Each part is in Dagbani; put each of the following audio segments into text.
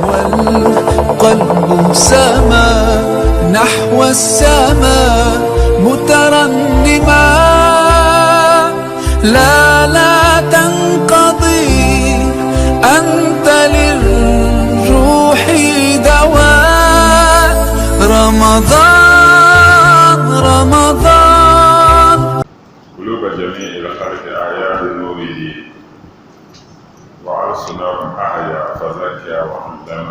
والقلب سما نحو السماء مترنما، لا لا تنقضي، أنت للروح دواء. رمضان رمضان. قلوب جميع الخلق أحيا بنوره، وألسنهم أحيا فزكى وعلم.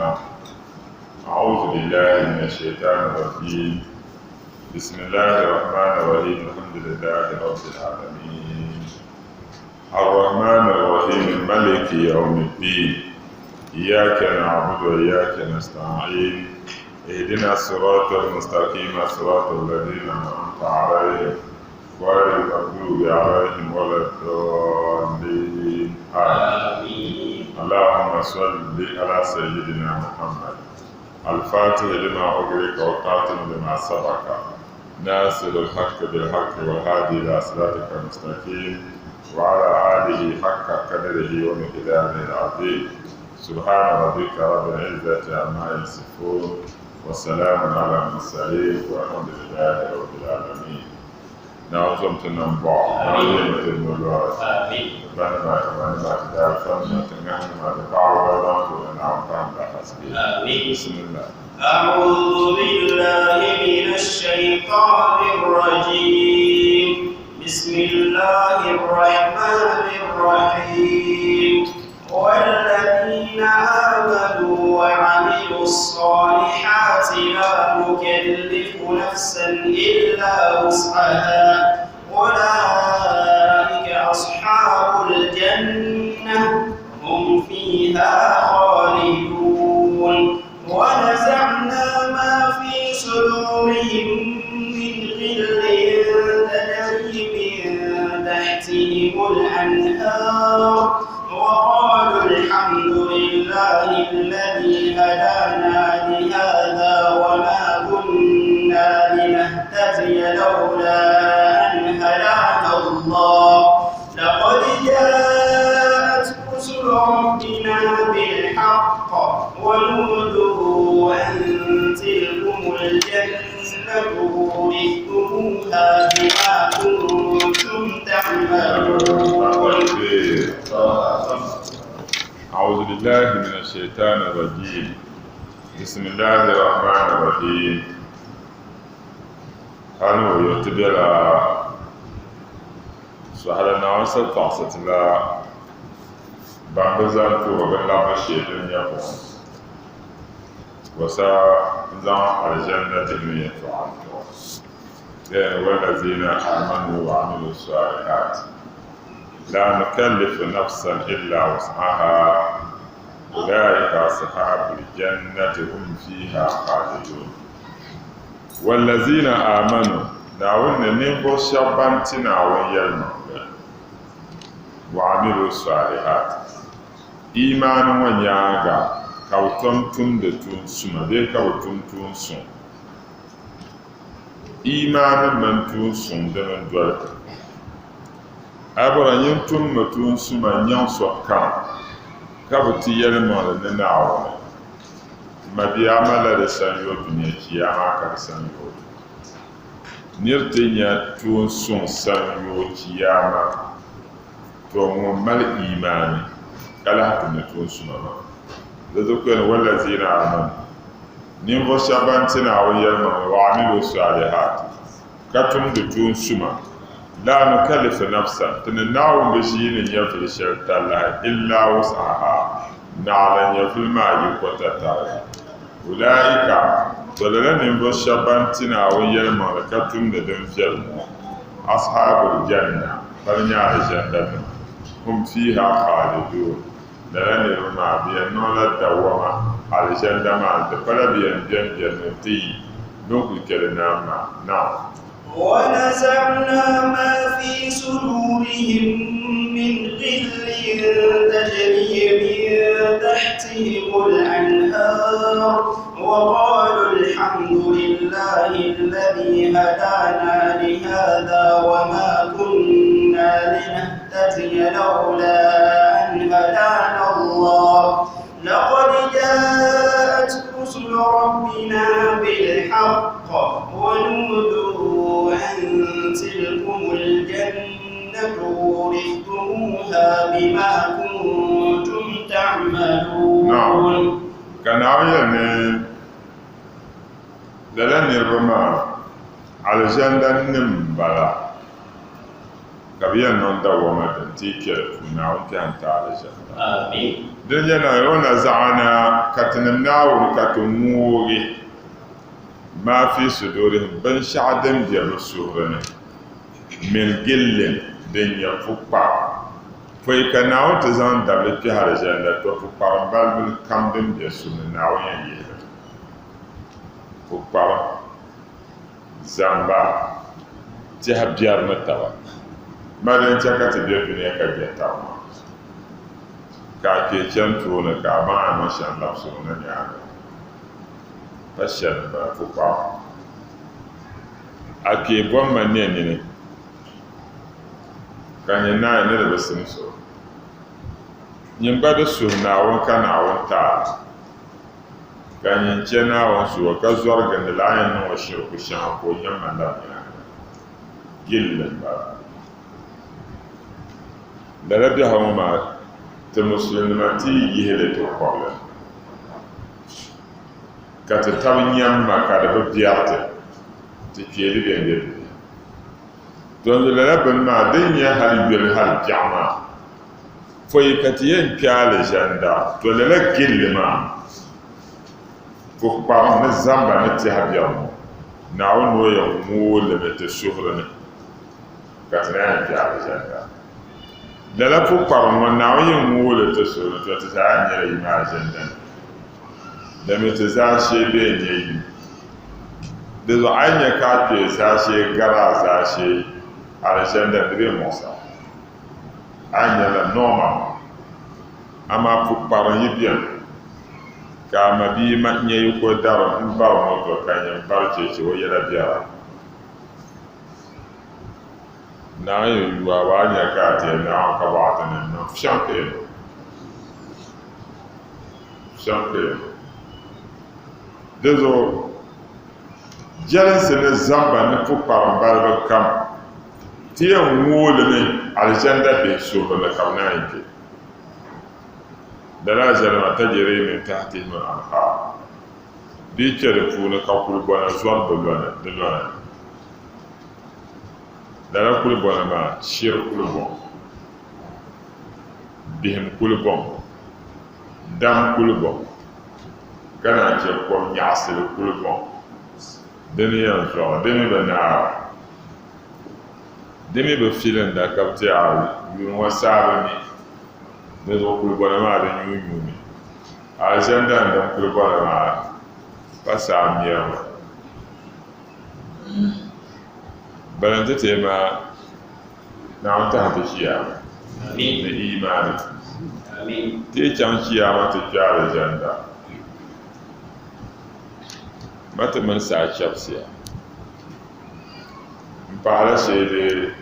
أعوذ بالله من الشيطان الرجيم. بسم الله الرحمن الرحيم. الحمد لله رب العالمين، الرحمن الرحيم، ملك يوم الدين، إياك نعبد وإياك نستعين، اهدنا الصراط المستقيم، صراط الذين أنعمت عليهم غير المغضوب عليهم ولا الضالين، آمين. اللهم صل على سيدنا محمد الفاتح لما أغلق والخاتم لما سبق، ناصر الحق بالحق، والهادي إلى صراطك المستقيم، وعلى آله حق قدره ومقداره العظيم. سبحان ربك رب العزة عما يصفون، وسلام على المرسلين، والحمد لله رب العالمين. Naawuni zom ti nambɔɣu, Naawuni yɛlimi ti nolɔri, ti banima, ti manima, ti daalifanima, ti ŋahinima, ti paɣaba balibaŋ tooni. Naawuni pahim ba haske. Bismillah. أعوذ بالله من الشيطان الرجيم. بسم الله الرحمن الرحيم. والذين آمنوا وعملوا الصالحات لا نكلف نفسا إلا وسعها، أولئك أصحاب الجنة، هم فيها خالدون. ونزعنا ما في صدورهم من غل تجري من تحتهم الأنهار، وقالوا الحمد لله الذي هدانا لهذا وما كنا لنهتدي لولا أن هدانا الله، لقد جاءت رسل ربنا بالحق، ونودوا أن تلكم الجنة أورثتموها بما كنتم تعملون. أعوذ بالله من الشيطان الرجيم. بسم الله الرحمن الرحيم. Hali o yo ti bela sɔhila Naawuni sa tɔɣisi ti la ban bi zani tuhi bɛ labbu shee din nyɛ buɣim wasa n-zaŋ alijanna dihimi yɛltɔɣa n-tuɣi bɛni wallazina amanu wa amilu salihat la nukallifu nafsan illa wus'aha ulaika ashabul jannati hum fiha khalidun. Wallazina amanu, Naawuni ni ninvuɣ shɛb ban ti Naawuni yɛlimaŋli, wa amilu salihat, iimaani ŋɔ nyaaŋa ka bɛ tom tumdi tuun suma bee ka bɛ tum tuun suŋ. Iimaani mini tuun suŋ dini n-doli. A bɔra nyin tummi tuun suma n-nyaŋ sokam ka bi ti yɛlimaŋli ni Naawuni. M mabia, a malila di sanyoo dunia chiyaama ka di sanyoo. Nir ti nya tuun suŋ sanyoo chiyaama, to ŋun mali iimaani ka lahi tumdi tuun suma maa. Di zuɣu kpɛni, Wallazina amanu, ninvuɣ shɛb ban ti Naawuni yɛlimaŋli, wa amilu salihat, ka tumdi tuun suma, laa nukallifu nafsan, ti ni Naawuni bi ʒiini nyɛvili shɛli talahi, illaa wus'aha, naɣila nyɛvili maa yiko tatariga. Ulaika, tɔ lala ninvuɣ shɛba ban ti Naawuni yɛlimaŋli ka tumdi din viɛli ŋɔ, ashaabul janna, bana nyɛ Alizandanima, hum fiiha khaaliduun, lala niriba maa bɛ yɛn niŋla dawama Alizanda maa ni, di pala bɛ yɛn beni beni mi nti yi bɛ ni kuli kpe di naam maa. Naam. وَنَزَعْنَا مَا فِي صُدُورِهِم مِّنْ غِلٍّ تَجْرِي مِن تَحْتِهِمُ الْأَنْهَارُ، وَقَالُوا الْحَمْدُ لِلَّهِ الَّذِي هَدَانَا لِهَٰذَا وَمَا كُنَّا لِنَهْتَدِيَ لَوْلَا أَنْ هَدَانَا اللَّهُ، لَقَدْ جَاءَتْ Ka Naawuni yɛli ni lala niriba maa Alizanda nim m-bala ka bɛ yɛn niŋ dawama din ti yi kpe di puuni Naawuni kpɛhi n-ti Alizanda. Dini nyɛ Naawuni o nazaɣana ka tinim Naawuni ka ti ŋoogi maa fi sudurihim binshɛɣu din be bɛ suhuri ni min gillin din nyɛ pukpara. Pɔi ka Naawuni ti zaŋ dabili kpɛhi Alizanda, tɔ pukparim balibili kam din be suhu ni Naawuni yɛn yihi li. Pukparim, zamba, tɛha biɛri ni taba. Mali din chɛ ka ti be dunia ka je taba maa, ka a kpee chani tooni ka a baŋ a ni niŋ shɛm labisi o na nyaaŋa. Pa shɛli m-bala, pukparim. A kpee bɔmma ne nini. Ka nyɛ naai ni di bi simsi o. Nyin gba di suhi Naawuni ka Naawuni ti a li. Ka nyin chɛ Naawuni suhu ka zɔri gindi la, a yɛn niŋ o shiriku shɛŋa ka o nyam ma lab nyaaŋa. Gilli m-bala. Lala biɛhigu ŋɔ maa, ti Musulinima ti yi yihi li ti kɔbili ni, ka ti tab nyam ma ka di bi biɛri ti, ti kpee di bɛn be dunia. Tɔnzu lala bini maa din nyɛ hali yoli hali biɛɣu maa, pɔi ka ti yɛn kpe alizanda, tɔ lala gilli maa pukparim ni zamba ni tɛha biɛri ŋɔ, Naawuni ni o yɛn ŋooi li mi ti suhuri ni ka ti naan yɛn kpe alizanda. Lala pukparim ŋɔ Naawuni yɛn ŋooi li ti suhuri ni, tɔ ti zaa yɛn nyɛla yim alizanda ni. Dami ti zaashee bee n-nyɛ yim. Di zuɣu a yi nya ka a kpe zaashee gari a zaashee alizanda ni di bee muɣisa, a yi nya la normal. Amaa pukparim yi beni ka a mabia nya yi ko dari m-bari moto ka nyɛ m-bari cheche o yɛla biɛra. Naawuni yi yu a ba a nya ka a ti yɛli Naawuni ka bɔɣa ti ni niŋ fiɛŋ ka yɛn niŋ. Fiɛŋ ka yɛn niŋ. Di zuɣu jɛlinsi ni zamba ni pukparim balibu kam ti yɛn ŋooi li mi alizanda bihi suhuri ni ka bɛ naan yi kpe. Lala alizanda maa tajiri min tahtihim al-anhaar bɛ yi kpe di puuni ka kulibɔna zɔri bɛ di lɔna ni. Lala kulibɔna maa shiri kulibɔŋ, bihim kulibɔŋ, dam kulibɔŋ, ka naan chɛ kom nyaɣisili kulibɔŋ. Di ni yɛn zɔgi, di mi bi naara, di mi bi filinda ka bɛ ti a yuuni ŋɔ saa bi mi, di zuɣu kulibɔna maa di nyuui nyuumi. Alizanda n-dim kulibɔna maa pa saa m-mɛri li. Bala n-ti ti maa Naawuni tahi ti chiyaama ni iimaani. Ti yi chaŋ chiyaama ti kpe alizanda, ma ti mini saa chɛbisiya m-pahila shee bee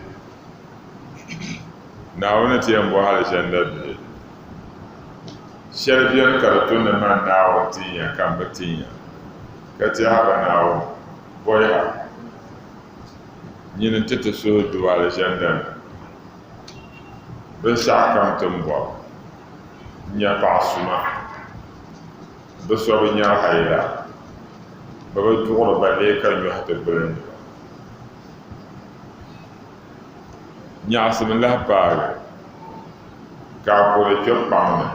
Naawuni ni ti yɛn bɔhi alizanda bihi shɛli beni ka di tu ni man Naawuni tin ya ka m bi tin ya? Ka ti haba Naawuni, bɔyi ha, nyini n-ti ti suhu dubu alizanda ni. Binshɛɣukam ti ni bɔri n-nya paɣ suma, bɛ so bi nyari hayila, bɛ bi duɣiri ba lee ka nyɔhi ti gbilindi ba. Nyaɣisim n-lahi paagi ka a kuri kpe kpaŋ ni.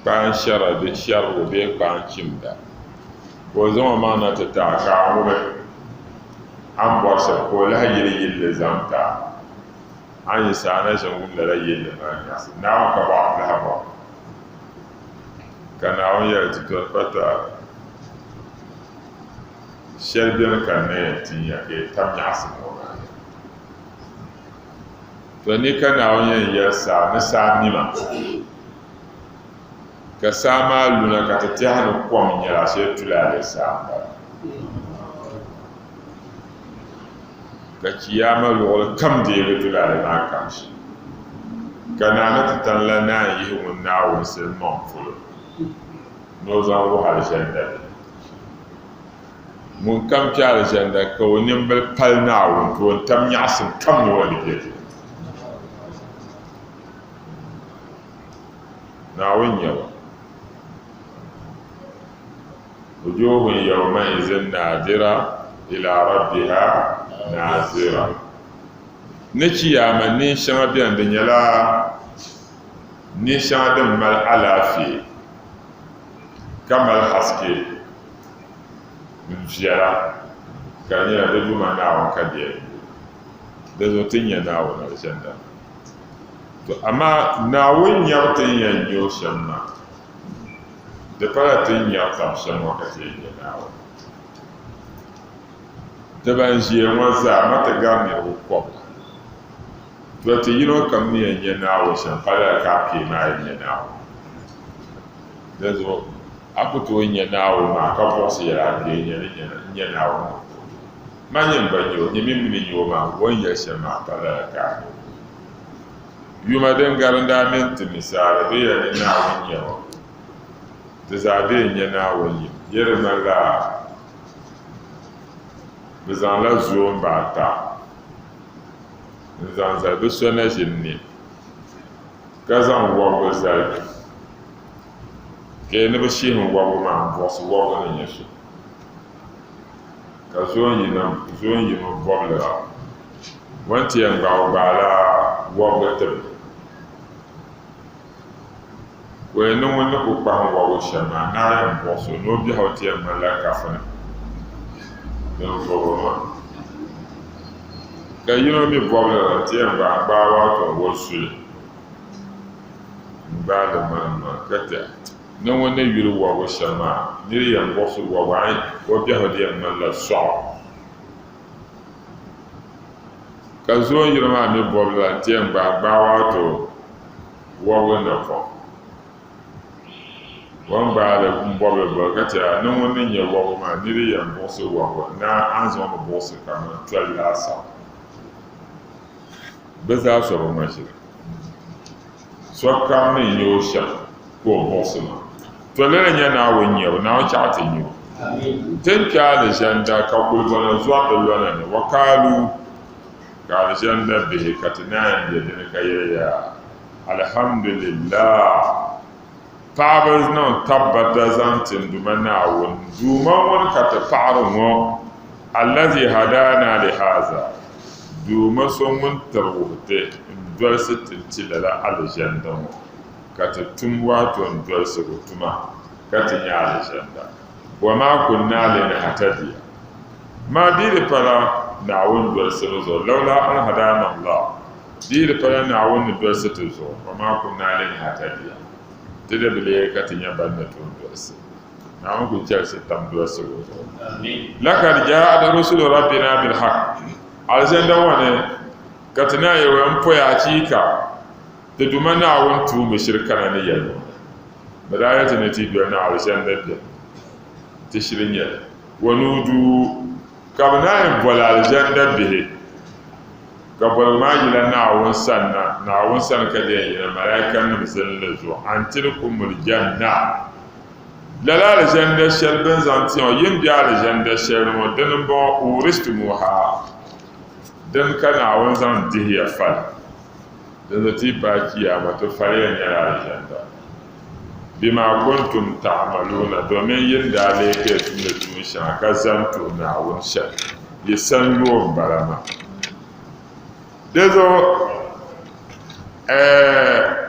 Kpaan shɛra bɛ shɛrigu bee kpaan chimda, ka o zaŋ o maŋ na ti ti a ka a ŋubi a ni bɔri shɛli, ka o lahi yili yilli zaŋ ti a. A ni yiɣisi a na ʒini wum lala yilli maa nyaɣisi Naawuni ka bɔɣu lahi bɔri. Ka Naawuni yɛli ti tɔri pa ti a shɛli beni ka n na yɛn tin ya ka yi tam nyaɣisim ŋɔ maa ni. To ni ka Naawuni yɛn yɛli saa ni saa mima, ka saa maa luna ka ti tɛha ni kom n-nyɛli ashee tulaale saa m-bala. Ka chiyaama luɣili kam deegi tulaale maa kamshi. Ka naa ni ti tani la naan yihi ŋun Naawuni silimaŋ polo ni o zaŋ wuhi alizanda bihi. Ŋun kam kpe alizanda ka o nimbili pali Naawuni ka o ni tam nyaɣisim kam ni o ni be di ni. Naawuni n-nyɛ ba. Wujuhun yawma'izin nadira ila rabbiha nazira. Ni chiyaama neen shɛŋa beni di nyɛla neen shɛŋa din mali alaafee ka mali haske n-viɛla ka di nyɛla di Duuma Naawuni ka di yɛn lu. Dinzuɣu ti ni nya Naawuni alizanda ni. To amaa Naawuni nyabu ti ni yɛn nya o shɛm maa, di pala ti ni nyari tab shɛm ŋɔ ka ti yɛn nya Naawuni. Ti ban ʒiya ŋɔ zaa ma ti gari niriba kɔbiga. To ti yino kam ni yɛn nya Naawuni shɛm pa lala ka a kpee maa yɛn nya Naawuni. Dinzuɣu a ku tooi nya Naawuni maa ka buɣisi yɛli a kpee n nya Naawuni ŋɔ puuni. Ma nyini gba nya o, nyɛ mini mi ni nya o maa, o ni yɛli shɛm maa pa lala ka a nya o. Yuma din gari n-daa mini ti misaali bɛ yɛli ni Naawuni nya o. Ti zaa bee n-nya Naawuni yim, yɛli ŋmanila bɛ zaŋla zoomba ata n-zaŋ zali bɛ so na ʒini ni, ka zaŋ wɔbigu zali ka ni bɛ shihim wɔbigu maa m-buɣisi wɔbigu ni nyɛ so. Ka zoon yino bɔbili la, o ni ti yɛn gbaai o gbaala wɔbigu tibili. Ka o yɛn niŋ ŋun ni ku kpahim wɔbigu shɛm maa, naa yɛn buɣisi o ni o biɛhigu ti yɛn ŋmanila kafuni din vɔbi o maa. Ka yino mi bɔbili la nti yɛn gbaai n-gbaai waato n-woli suli n-gbaai li ŋmani ka ti ni ŋun ni yuli wɔbigu shɛm maa, nir yɛn buɣisi wɔbigu a ni o biɛhigu di yɛn ŋmanila sɔɣu. Ka zoon yino maa mi bɔbili la nti yɛn gbaai n-gbaai waato wɔbigu napɔŋ. O ni gbaai li m-bɔbili boli ka ti a ni ŋun ni nyɛ wɔbigu maa, nir yɛn buɣisi wɔbigu naa a ni zaŋ o mi buɣisi kaman toli laasabu. Bɛ zaa so bi ŋma ʒili. Sokam ni nya o shɛm ka o buɣisi ma. To lala nya Naawuni nyabu, Naawuni chaɣ ti nya o. Ti ni kpe alizanda ka kulibɔna zɔri di lɔna ni, wakaalu, ka alizanda bihi ka ti naan be di ni ka yɛli ya, Alhamdulillah! Paɣiba niŋ tabbata zaŋ ti n Duuma Naawuni, Duuma ŋun ka ti paɣiri ŋɔ, Allazi hadaana li haza, Duuma so ŋun tiri wuhi ti n-dolsi ti n-ti lala alizanda ŋɔ, ka ti tum waato n-dolsigu tuma ka ti nya alizanda. Wa maa kunna linahtadiya, Maa di di pala Naawuni dolsibu zuɣu, lawla an hadaana Allah, Di yi di pala Naawuni ni dolsi ti zuɣu, wa maa kunnaa linahtadiya, ti di bi leei ka ti nya ban ni tooi dolsi. Naawuni kul chɛlisi tam dolsigu zuɣu. Lakad ja'at rusulu rabbina bil haqq, Alizanda ŋɔ ni ka ti naan Yawɛ m-poya achiika ti Duuma Naawuni tuumbi shiri kana ni yɛlimaŋli. Bɛ daa yɛli ti ni ti doli ni Alizanda beni, ti shiri nya li. Wa nuuduu, ka bɛ naan boli Alizanda bihi. Ka boligu maa yila Naawuni sani na, Naawuni sani ka di yɛn yina malaaikanim zinli zuɣu, an tilkumul janna. Lala alizanda shɛli bɛ ni zaŋ ti ya ŋɔ, yi ni be alizanda shɛli ni ŋɔ, dini m-bɔŋɔ, uuristumuha, dini ka Naawuni zaŋ dihi ya fali. Dinzuɣu ti yi paai Chiyaama, ti fali yɛn nyɛla alizanda. Bima kuntum ta'maluuna, domin yi ni daa leei ka yi tumdi tuun shɛŋa ka zani tuhi Naawuni shɛli, yi sanyoo m-bala maa. Di zuɣu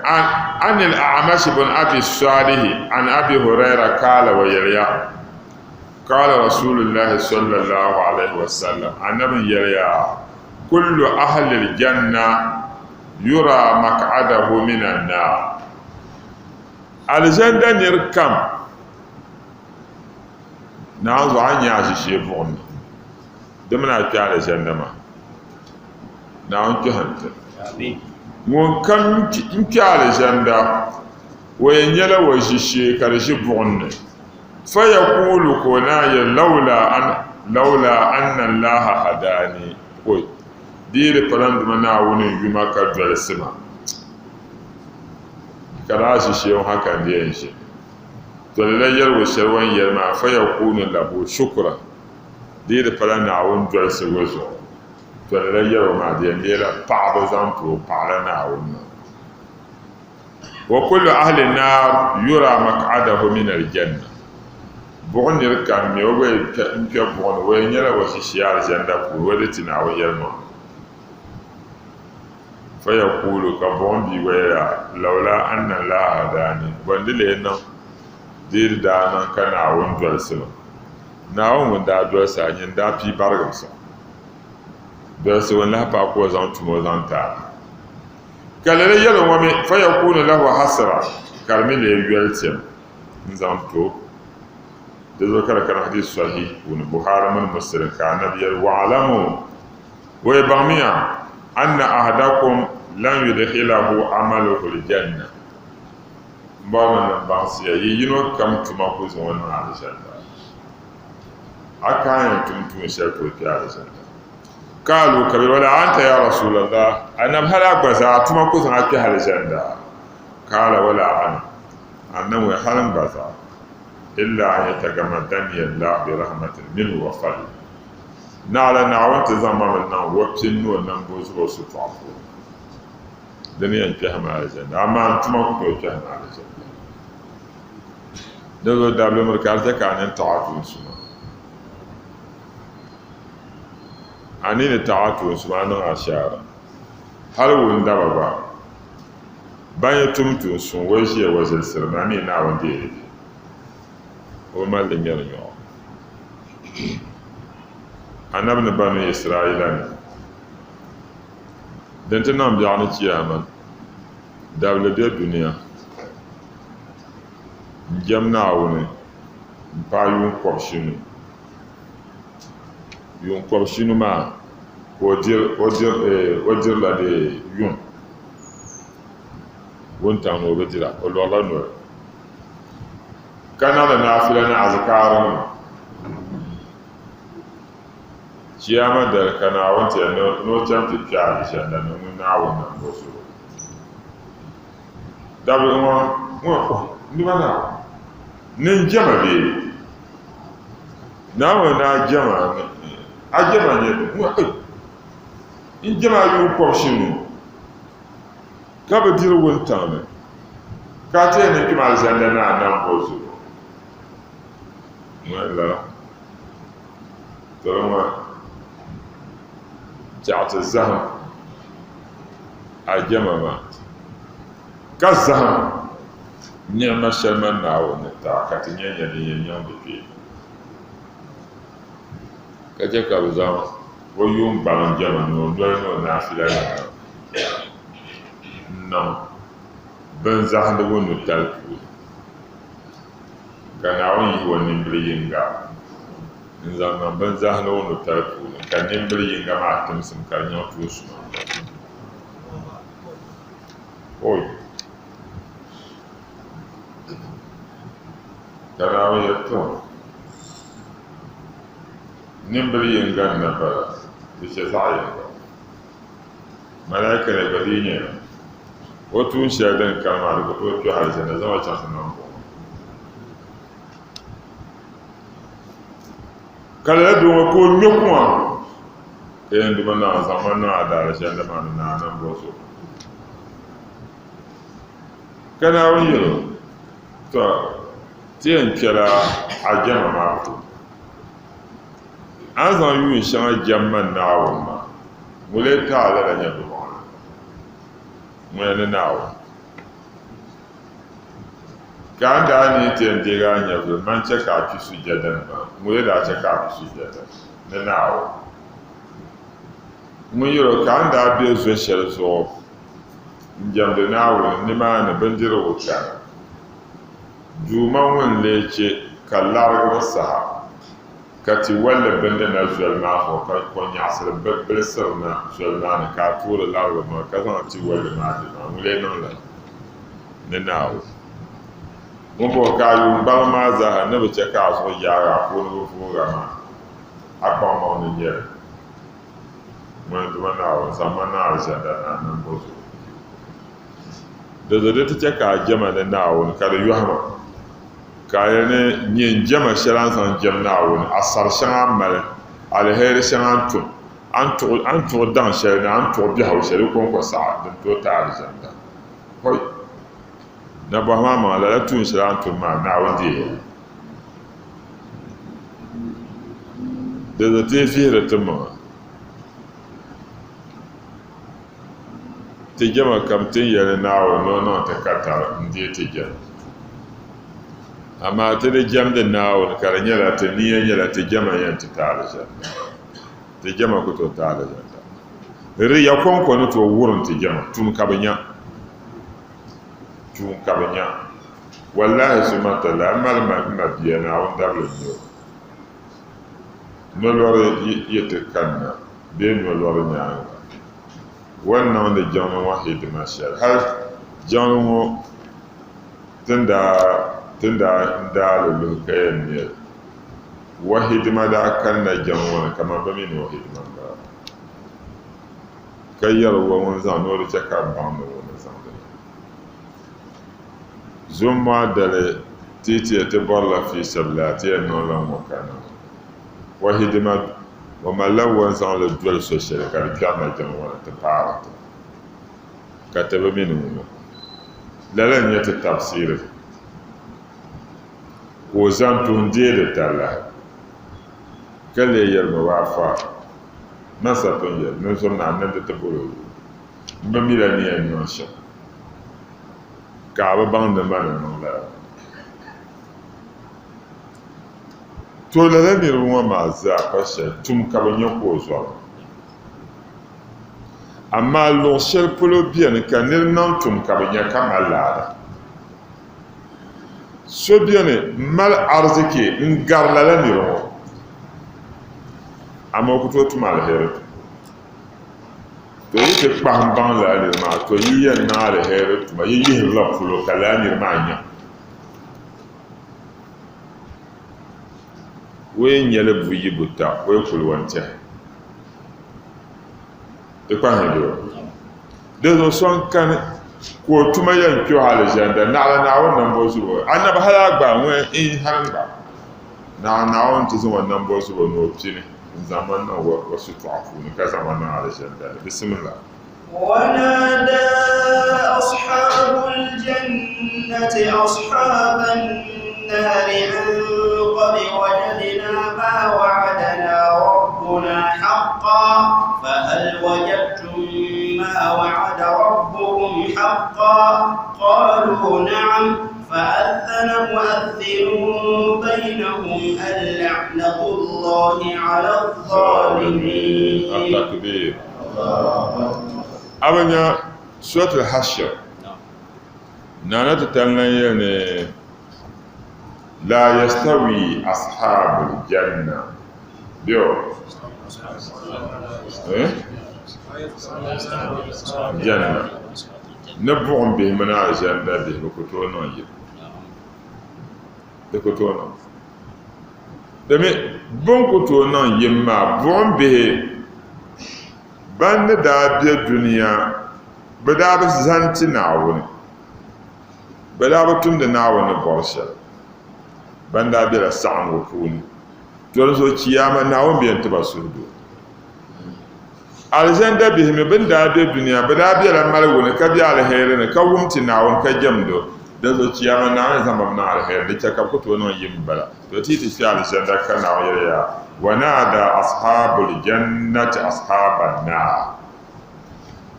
An al-A'mash bun Abi Salihi an Abi Huraira kaala o yɛliya, Kaala Rasulillahi sallallahu alaihi wa sallam, Anabi n-yɛliya, Kullu ahli al-janna yura maq'adahu min an-nar. Alizanda nir kam naan zuɣu a ni nya a ʒishee buɣim ni, di mini a kpe alizanda maa. Naawuni kpɛhim ti. Ŋun kam n-kpe alizanda, o yɛn nyɛla o ʒishee ka di ʒi buɣim ni. Fa yakuulu ka o naan yɛli, Lawla anna Allaha hadaani, Oi! Di yi di pala n Duuma Naawuni n-yu ma ka dolsi ma, ka daa ʒi shee ŋɔ ha ka n di yɛn ʒini. To lala yɛligu shɛli o ni yɛli maa, fayakunu lahu shukran, di yi di pala Naawuni dolsigu zuɣu, to lala yɛligu maa di yɛn leela paɣibu zaŋ ti o paɣila Naawuni maa. Wa kullu ahli naar yura maq'adahu min aljanna. Buɣu nir kam mi o gba yi n-kpe buɣu ni, o yɛn nyɛla o ʒishee alizanda puuni, o di ti Naawuni yɛlimaŋli. Fayakuulu, ka buɣum bia gba yɛli a, Lawla anna Allaha hadaani, bɔ n-di lee niŋ di yi di daa niŋ ka Naawuni dolisi ma? Naawuni ŋun daa dolisi a, nyini daa pii barigimsim. Dolisigu n-lahi paai ka o zaŋ tumo zaŋ ti a. Ka lala yɛli ŋɔ mi, Fayakuunu lahu hasra, ka di mi lee yoli tiɛm n-zaŋ ti o. Di zuɣu ka di kana hadith sahih puuni, Buhari mini Muslim, ka Anabi yɛli, Wa'alamu, Wei baŋmiya, anna ahadakum lan yudkhilahu amaluhu al-janna. M bɔrimi ni m baŋsiya, yi yino kam tuma ku zaŋ o niŋ alizanda. A ka a yɛn tum tuun shɛli ka o kpe alizanda. Kaalu, ka bɛ wala anta ya Rasulallah, Anabi hali a gba zaa tuma ku zaŋ a kpe alizanda. Kaala wala ana, Anabi ŋɔ hali n gba zaa, illa an yatagamadani Allah bi rahmatin minhu wa fadl. Naɣila Naawuni ti zaŋ ma mi niŋ o pini ni o nambo zuɣu o sitɔɣu puuni. Di ni yɛn kpɛhi ma alizanda, amaa n tuma ku tooi kpɛhi ma alizanda. Di zuɣu dabili miri ka a chɛ ka a nini taɣi a tuun suma. A ni ni taɣi a tuun suma a niŋ ashaara. Hali wundaba gba, ban yi tum tuun suŋ o yi ʒiya o zilisiri mi, a mi Naawuni deei li. O bi mali li ŋmɛri nyɔɣu. Anabi ni Banu Israaila ni din ti niŋ biɛɣu ni chiyaama dabili be dunia n-jɛm Naawuni m-paai yuun kɔbishinu. Yuun kɔbishinu maa ka o dirila di yuŋ wuntaŋ ni o bi dira, o lɔrila noli. Ka niŋdi naafila ni azikaarinima. Chiyaama dali ka Naawuni ti yɛli ni o chaŋ ti kpe Alizanda ni ŋun Naawuni nambo zuɣu. Dabili ŋɔ, ŋɔ, oh, nima Naawuni, ni n jɛma bee? Naawuni ni a jɛma, a jɛma nyɛ, ŋɔ, eh, n jɛma a yuun kɔbishinu. Ka bi diri wuntaŋ ni, ka a ti yɛn ni kpɛm alizanda ni a nambo zuɣu. Ŋɔ lala, toli ŋɔ biɛɣu ti zahim a jɛma maa, ka zahim niɣima shɛli man Naawuni ni ti a, ka ti nya nya din yɛn niŋ di kpee, ka chɛ ka bɛ zaŋ o yuun gbaliŋ jɛma ni o noli ni o naafila nima n-niŋ binzahindigu nutali puuni, ka Naawuni yihi o nimbili yiŋga n-zaŋ niŋ binzahindigu nutali puuni, ka nimbili yiŋga maa timsim ka di niŋ tuun suma. Oi! Ka Naawuni yɛli, Tɔ! Nimbili yiŋga n-na bala, di chɛ zaɣ yiŋga. Malaika ni gba dii nyɛla o tuun shɛli din kani maa di ku tooi kpe alizanda zaŋ o chaŋ ti niŋ buɣim. Ka lala doo ŋɔ ka o ŋme kuŋa ka yɛn di ma naa zaŋ ma niŋ a daalizanda maa ni naa nambo zuɣu. Ka Naawuni yɛl o, Tɔ, ti yɛn kpɛla a jɛma maa puuni. A ni zaŋ yuun shɛŋa jɛm man Naawuni maa, ŋun lee ti a lala nya bimaŋli? Ŋuna ni Naawuni. Ka a ni daa ni ti yɛn deeg a nyɛvili, man chɛ ka a kpi sujɛda ni maa, ŋun lee daa chɛ ka a kpi sujɛda ni Naawuni? Ŋun yɛl o, Ka a ni daa be zo shɛli zuɣu n-jɛmdi Naawuni nimaani bindirigu kani, Duuma ŋun lee chɛ ka larigibu saha ka ti walli bindi na zoli maa zuɣu, ka kɔnyaɣisiri bilisiri na zoli maa ni, ka a tuuri larigibu maa, ka zaŋ ti walli maa di maa, ŋun lee niŋ lala ni Naawuni. Ŋumbɔŋɔ ka a yuun gbaliŋ maa zaaha ni bi chɛ ka a zuɣu yaag a puuni bi voog a maa, a kpaŋmaŋ ni nyɛ li. Ŋuni Duuma Naawuni, zaŋm ma niŋ alizanda ni a nambo zuɣu. Di zuɣu di ti chɛ ka a jɛma ni Naawuni ka di yɔhi ma, ka a yɛli ni, Nyɛ n jɛma shɛli a ni zaŋ jɛm Naawuni, asari shɛŋa a ni mali, aliheri shɛŋa a ni tum, a ni tuɣi daŋ shɛli ni a ni tuɣi biɛhigu shɛli, di kɔŋko saɣi din tooi ti alizanda. Hoi! Nabɔhim a maŋa, lala tuun shɛli a ni tum maa, Naawuni deei ya? Di zuɣu ti yi vihiri ti maŋa, ti jɛma kam ti ni yɛli Naawuni ni o niŋ ti katari n-deei ti jɛma. Amaa ti di jɛmdi Naawuni ka di nyɛla ti nia nyɛla ti jɛma yɛn ti ti alizanda. Ti jɛma ku tooi ti alizanda. Riya kɔŋko ni tooi wurim ti jɛma, tum ka bɛ nya. Tuun ka bɛ nya. Wallahi suma tallahi m mali m mabia Naawuni dabili n-nyɛ o. Nolɔri yi ti kanna bee nolɔri nyaaŋa, o ni niŋdi jiŋli ŋɔ hidima shɛli hal jiŋli ŋɔ ti ni daa n-daa li luhi ka yɛn me li. O hidima daa kanna jiŋli ŋɔ ni kaman bɛ mi ni o hidima m-bala, ka yɛri o ŋun zaŋ ni o di chɛ ka m baŋ ni ŋuni n-zaŋdi li. Zummɔɣu dali ti yi ti yɛn ti bɔrila fiisabila ti yɛn niŋ la ŋ-ŋɔ ka niŋ o hidima o malila o ni zaŋ li doli so shɛli ka di kpɛrina jiŋ ŋɔ ni ti paari ti ka ti bi mi ni ŋuna. Lala n-nyɛ ti tabisiiri ka o zaŋ tuhi n-deei di talahi ka lee yɛli ma waafa man sa pun yɛli ni n zom naa n-nimdi ti boli o yuli. M bi mila ni yɛn niŋ shɛm ka a bi baŋ ni ma ni niŋ lala maa. To lala niriba ŋɔ maa zaa pa shɛli tum ka bɛ nya ka o zɔrimi. Amaa luɣ shɛli polo beni ka nir niŋ tum ka bɛ nya ka mali laada. So beni m-mali ariziki n-gari lala nir ŋɔ, amaa o ku tooi tum aliheri tuma. To yi ti kpahim baŋ lala niri maa, to yi yɛn niŋ aliheri tuma, yi yihirila polo ka lala niri maa nya. O yi nya li buyi buta, o yi kuli o ni tɛhi. Di kpahim bɛ o. Di zuɣu so n-kani ka o tuma yɛn kpe o alizanda, naɣila Naawuni nambo zuɣu. Anabi hali a gba ŋun n hali gba, naɣila Naawuni ti zaŋ o nambo zuɣu ni o pini. N-zaŋ ma niŋ o shitɔɣu puuni, ka zaŋ ma niŋ alizanda ni. Bisimila. ونادى أصحاب الجنة أصحاب النار أن قد وجدنا ما وعدنا ربنا حقا فهل وجدتم ما وعد ربكم حقا قالوا نعم فأذن مؤذن بينهم اللعنة الله على الظالمين التكبير أبنى سورة الحشر نانا تتنين لا يستوي أصحاب الجنة بيو إيه؟ جنة Ni buɣim bihi mini alizanda bihi bɛ ku tooi niŋ yim. Di ku tooi niŋ. Domi bɛ ni ku tooi niŋ yim maa, buɣim bihi ban ni daa be dunia bɛ daa bi zani ti Naawuni. Bɛ daa bi tumdi Naawuni ni bɔri shɛli. Ban daa bela saɣiŋgu puuni. To di zuɣu chiyaama Naawuni bɛ yɛn ti ba suhudoo. Alizanda bihi mi bɛ ni daa be dunia, bɛ daa bela maligu ni, ka be aliheri ni, ka wum ti Naawuni ka jɛmd o. Dinzuɣu chiyaama Naawuni zaŋ ba mi niŋ aliheri, di chɛ ka bɛ ku tooi niŋ yim m-bala. To ti yi ti kpe alizanda ka Naawuni yɛli ya, Wanaada ashaabul jannati ashaaban naar.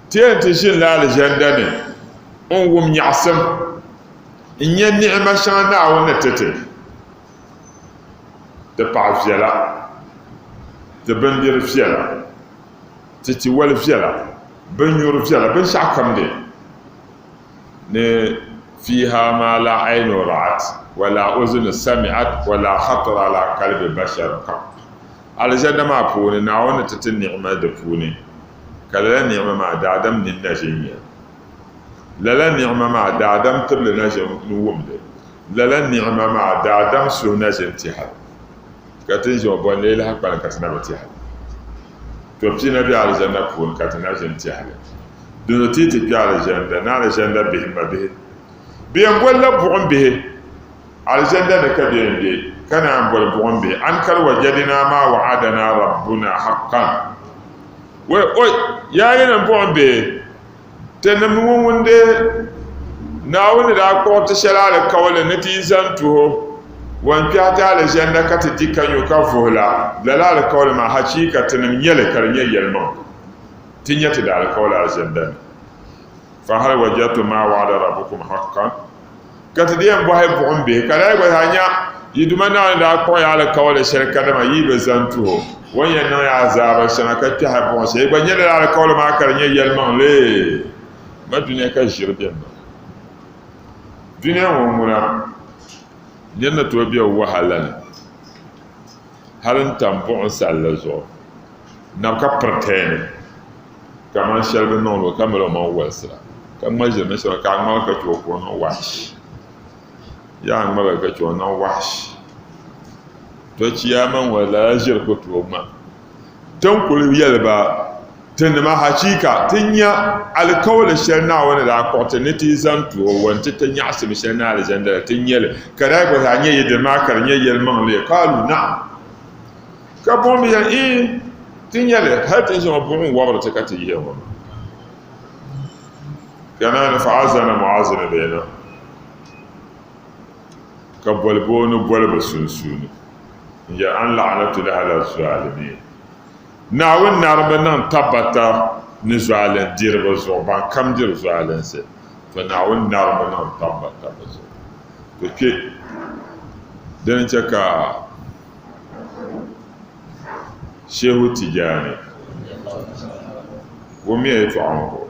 Ti yɛn ti ʒinila alizanda ni n-wum nyaɣisim, n-nya ni'ima shɛŋa Naawuni ni ti ti. Ti paɣa viɛla, ti bindiri viɛla, ti tiwali viɛla, binnyuri viɛla, binshɛɣu kam di ni fiiha maa la aynu ra'at wa la uzunu sami'at wa la khatara ala kalbi bashar qat. Alizanda maa puuni Naawuni ni ti ti ni'ima di puuni ka lala ni'ima maa daadam nini na ʒin nya. Lala ni'ima maa daadam tibili na ʒin wumdi. Lala ni'ima maa daadam suhu na ʒin tɛha ka ti ni ʒi ŋɔ bɔ n-lee lahi kpalim ka ti na bi tɛha li. To pina be alizanda puuni ka ti na ʒin tɛha li. Dinzuɣu ti yi ti kpe alizanda ni alizanda bihi m mabihi, bɛ yɛn bolila buɣim bihi alizanda ni ka bɛ yɛn be ka naan boli buɣim bihi an kad wajadina maa wa'adana rabbuna haqqan. Wai oi! Yaa yinim buɣim bihi! Tinim ŋun ŋun deei Naawuni ni daa kpuɣi ti shɛli alikauli ni ti yi zani tuhi o. Ŋun kpɛhi ti alizanda ka ti di ka nyu ka vuhi la, lala alikauli maa hachiika tinim nya li ka di nyɛ yɛlimaŋli. Ti nya ti daalikauli alizanda ni. Fahal wajadtum maa wa'ada rabbukum haqqan? Ka ti di yɛn bɔhi buɣim bihi, ka daa yi gba zaa nya yi Duuma Naawuni daa kpuɣi ya alikauli shɛli kadama yi bi zani tuhi o, o ni yɛn niŋ ya azaaba shɛŋa ka kpɛhi buɣim shɛli, yi gba nya lala alikauli maa ka di nyɛ yɛlimaŋli. Ma dunia ka ʒiri beni maa. Dunia ŋɔ ŋuna, nir ni tooi be wahala ni hal n-tam buɣim salli zuɣu, nabi ka piritɛni kaman shɛli bi niŋdi o ka mali omaŋ wolisira, ka ŋma ʒiri ni shɛli ka a ŋmaligi ka chɛ o ka o niŋ wahashi. Yaa a ŋmaligi ka chɛ o niŋ wahashi. To chiyaama ŋɔ lala ʒiri ku tooi ŋma. Ti ni kul yɛli ba, Tinima, hachiika ti nya alikauli shɛli Naawuni ni daa kpuɣi ti ni ti yi zaŋ ti o wa nti ti nyaɣisim shɛli ni alizanda la, ti nya li, ka daa gba zaa nya yi dini maa ka di nyɛ yɛlimaŋli. Qaalu, Na'am. Ka buɣim bi yɛli, Iin, ti nya li, hal ti ni ʒe ŋɔ buɣim wɔbiri ti ka ti yihi ŋɔ maa. Ka naani fa'azana mu'azzinu bainahum, ka boli booni boli bɛ sunsuuni. N-yɛli an la'anatullahi ala zaalimiin. Naawuni narimba niŋ tabbata ni zualin diriba zuɣu, ban kam diri zualinsi, to Naawuni narimba niŋ tabbata bɛ zuɣu. To kpe dini n-chɛ ka Shehu Tijani wummiya yɛtɔɣa ŋɔ ko.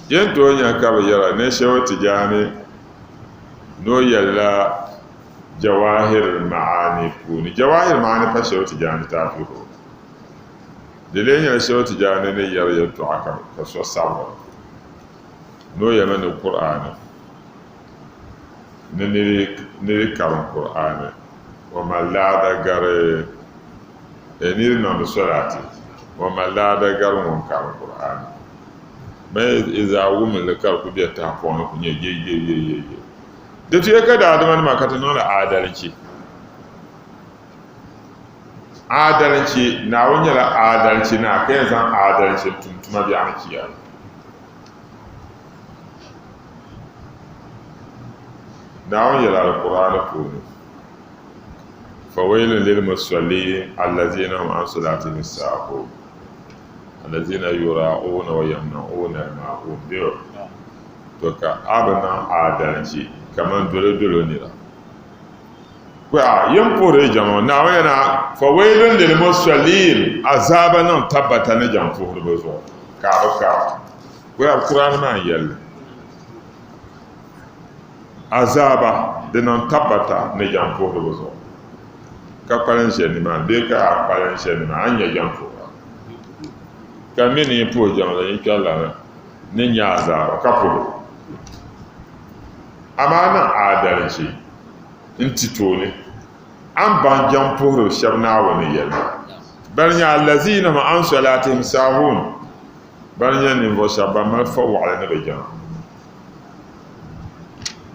Yin tooi nya ka bɛ yɛra ni Shehu Tijani ni o yɛlila Jawahir Ma'ani puuni. Jawahir Ma'ani pa Shehu Tijani litaafi o. Di lee nyɛla Shehu Tijani ni yɛri yɛltɔɣa ka so sabiri ni o yɛlimi ni Kur'aani ni niri karim Kur'aani o mali laada gari niri niŋdi solaati o mali laada gari ŋun karim Kur'aani. Bɛ yi zaa wum li ka di ku be tahapɔŋ ni ku nyɛ yeyeyeye. Di tuya ka daadamanima ka ti niŋdi aadalichi. Aadalichi, Naawuni nyɛla aadalichi naa ka yɛn zaŋ aadalichi n-tum tuma biɛɣuni chiyaama. Naawuni yɛli Alkur'aani puuni, Fawailun lilmusalliin allazina hum an salatihim saahuun allazina yura'uuna wa yamna'uuna al-ma'uun. Bɛ To ka a bi niŋ aadalichi kaman dolodolo nira. Kpɛɣa, yin puhiri yi jɛma ŋɔ, Naawuni yɛli na, Fawailun lilmusallin, azaaba niŋ tabbata ni jɛm puhiriba zuɣu, ka a bi kara. Kpɛɣa, Kur'ani maa n-yɛli li. Azaaba di niŋ tabbata ni jɛm puhiriba zuɣu, ka kpalim ʒe nimaani bee ka a kpalim ʒe nimaani, a ni nya jɛm puhira. Ka m mi ni yi puhi jɛma, yi kpɛrila mi. ni nya azaaba ka puhi o. Amaa niŋ aadalichi n-ti tooni a ni baŋ jɛm puhiri shɛba Naawuni ni yɛli maa. Bana nyɛ allaziina hum an salatihim saahuun, bana nyɛ ninvuɣ shɛba ban mali fɔwaɣili ni bɛ jɛma.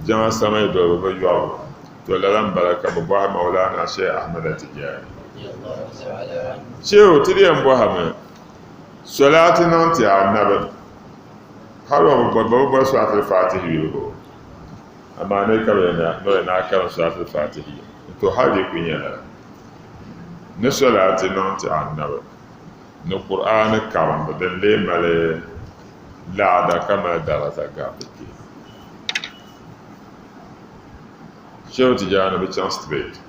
Jɛma samai dolibu bi yɔrigu. To lala m-bala ka bɛ bɔhi Maulana Sheikh Ahmada Tijani. Shehu, ti di yɛn bɔhimi. Salaati niŋ ti Annabi, hali o bi bɔri, bɛ bi bɔri Salaatul Faatihi yuli o, amaa ni ka bɛ yɛn ni o yɛn naai karim Salaatul Faatihi ya, to hali di ku nyɛ lala. Ni salaati niŋ ti Annabi, ni Kur'aani karimbu din lee mali laada ka mali daraza gari di kpee. Shehu Tijani bi chaŋ straight.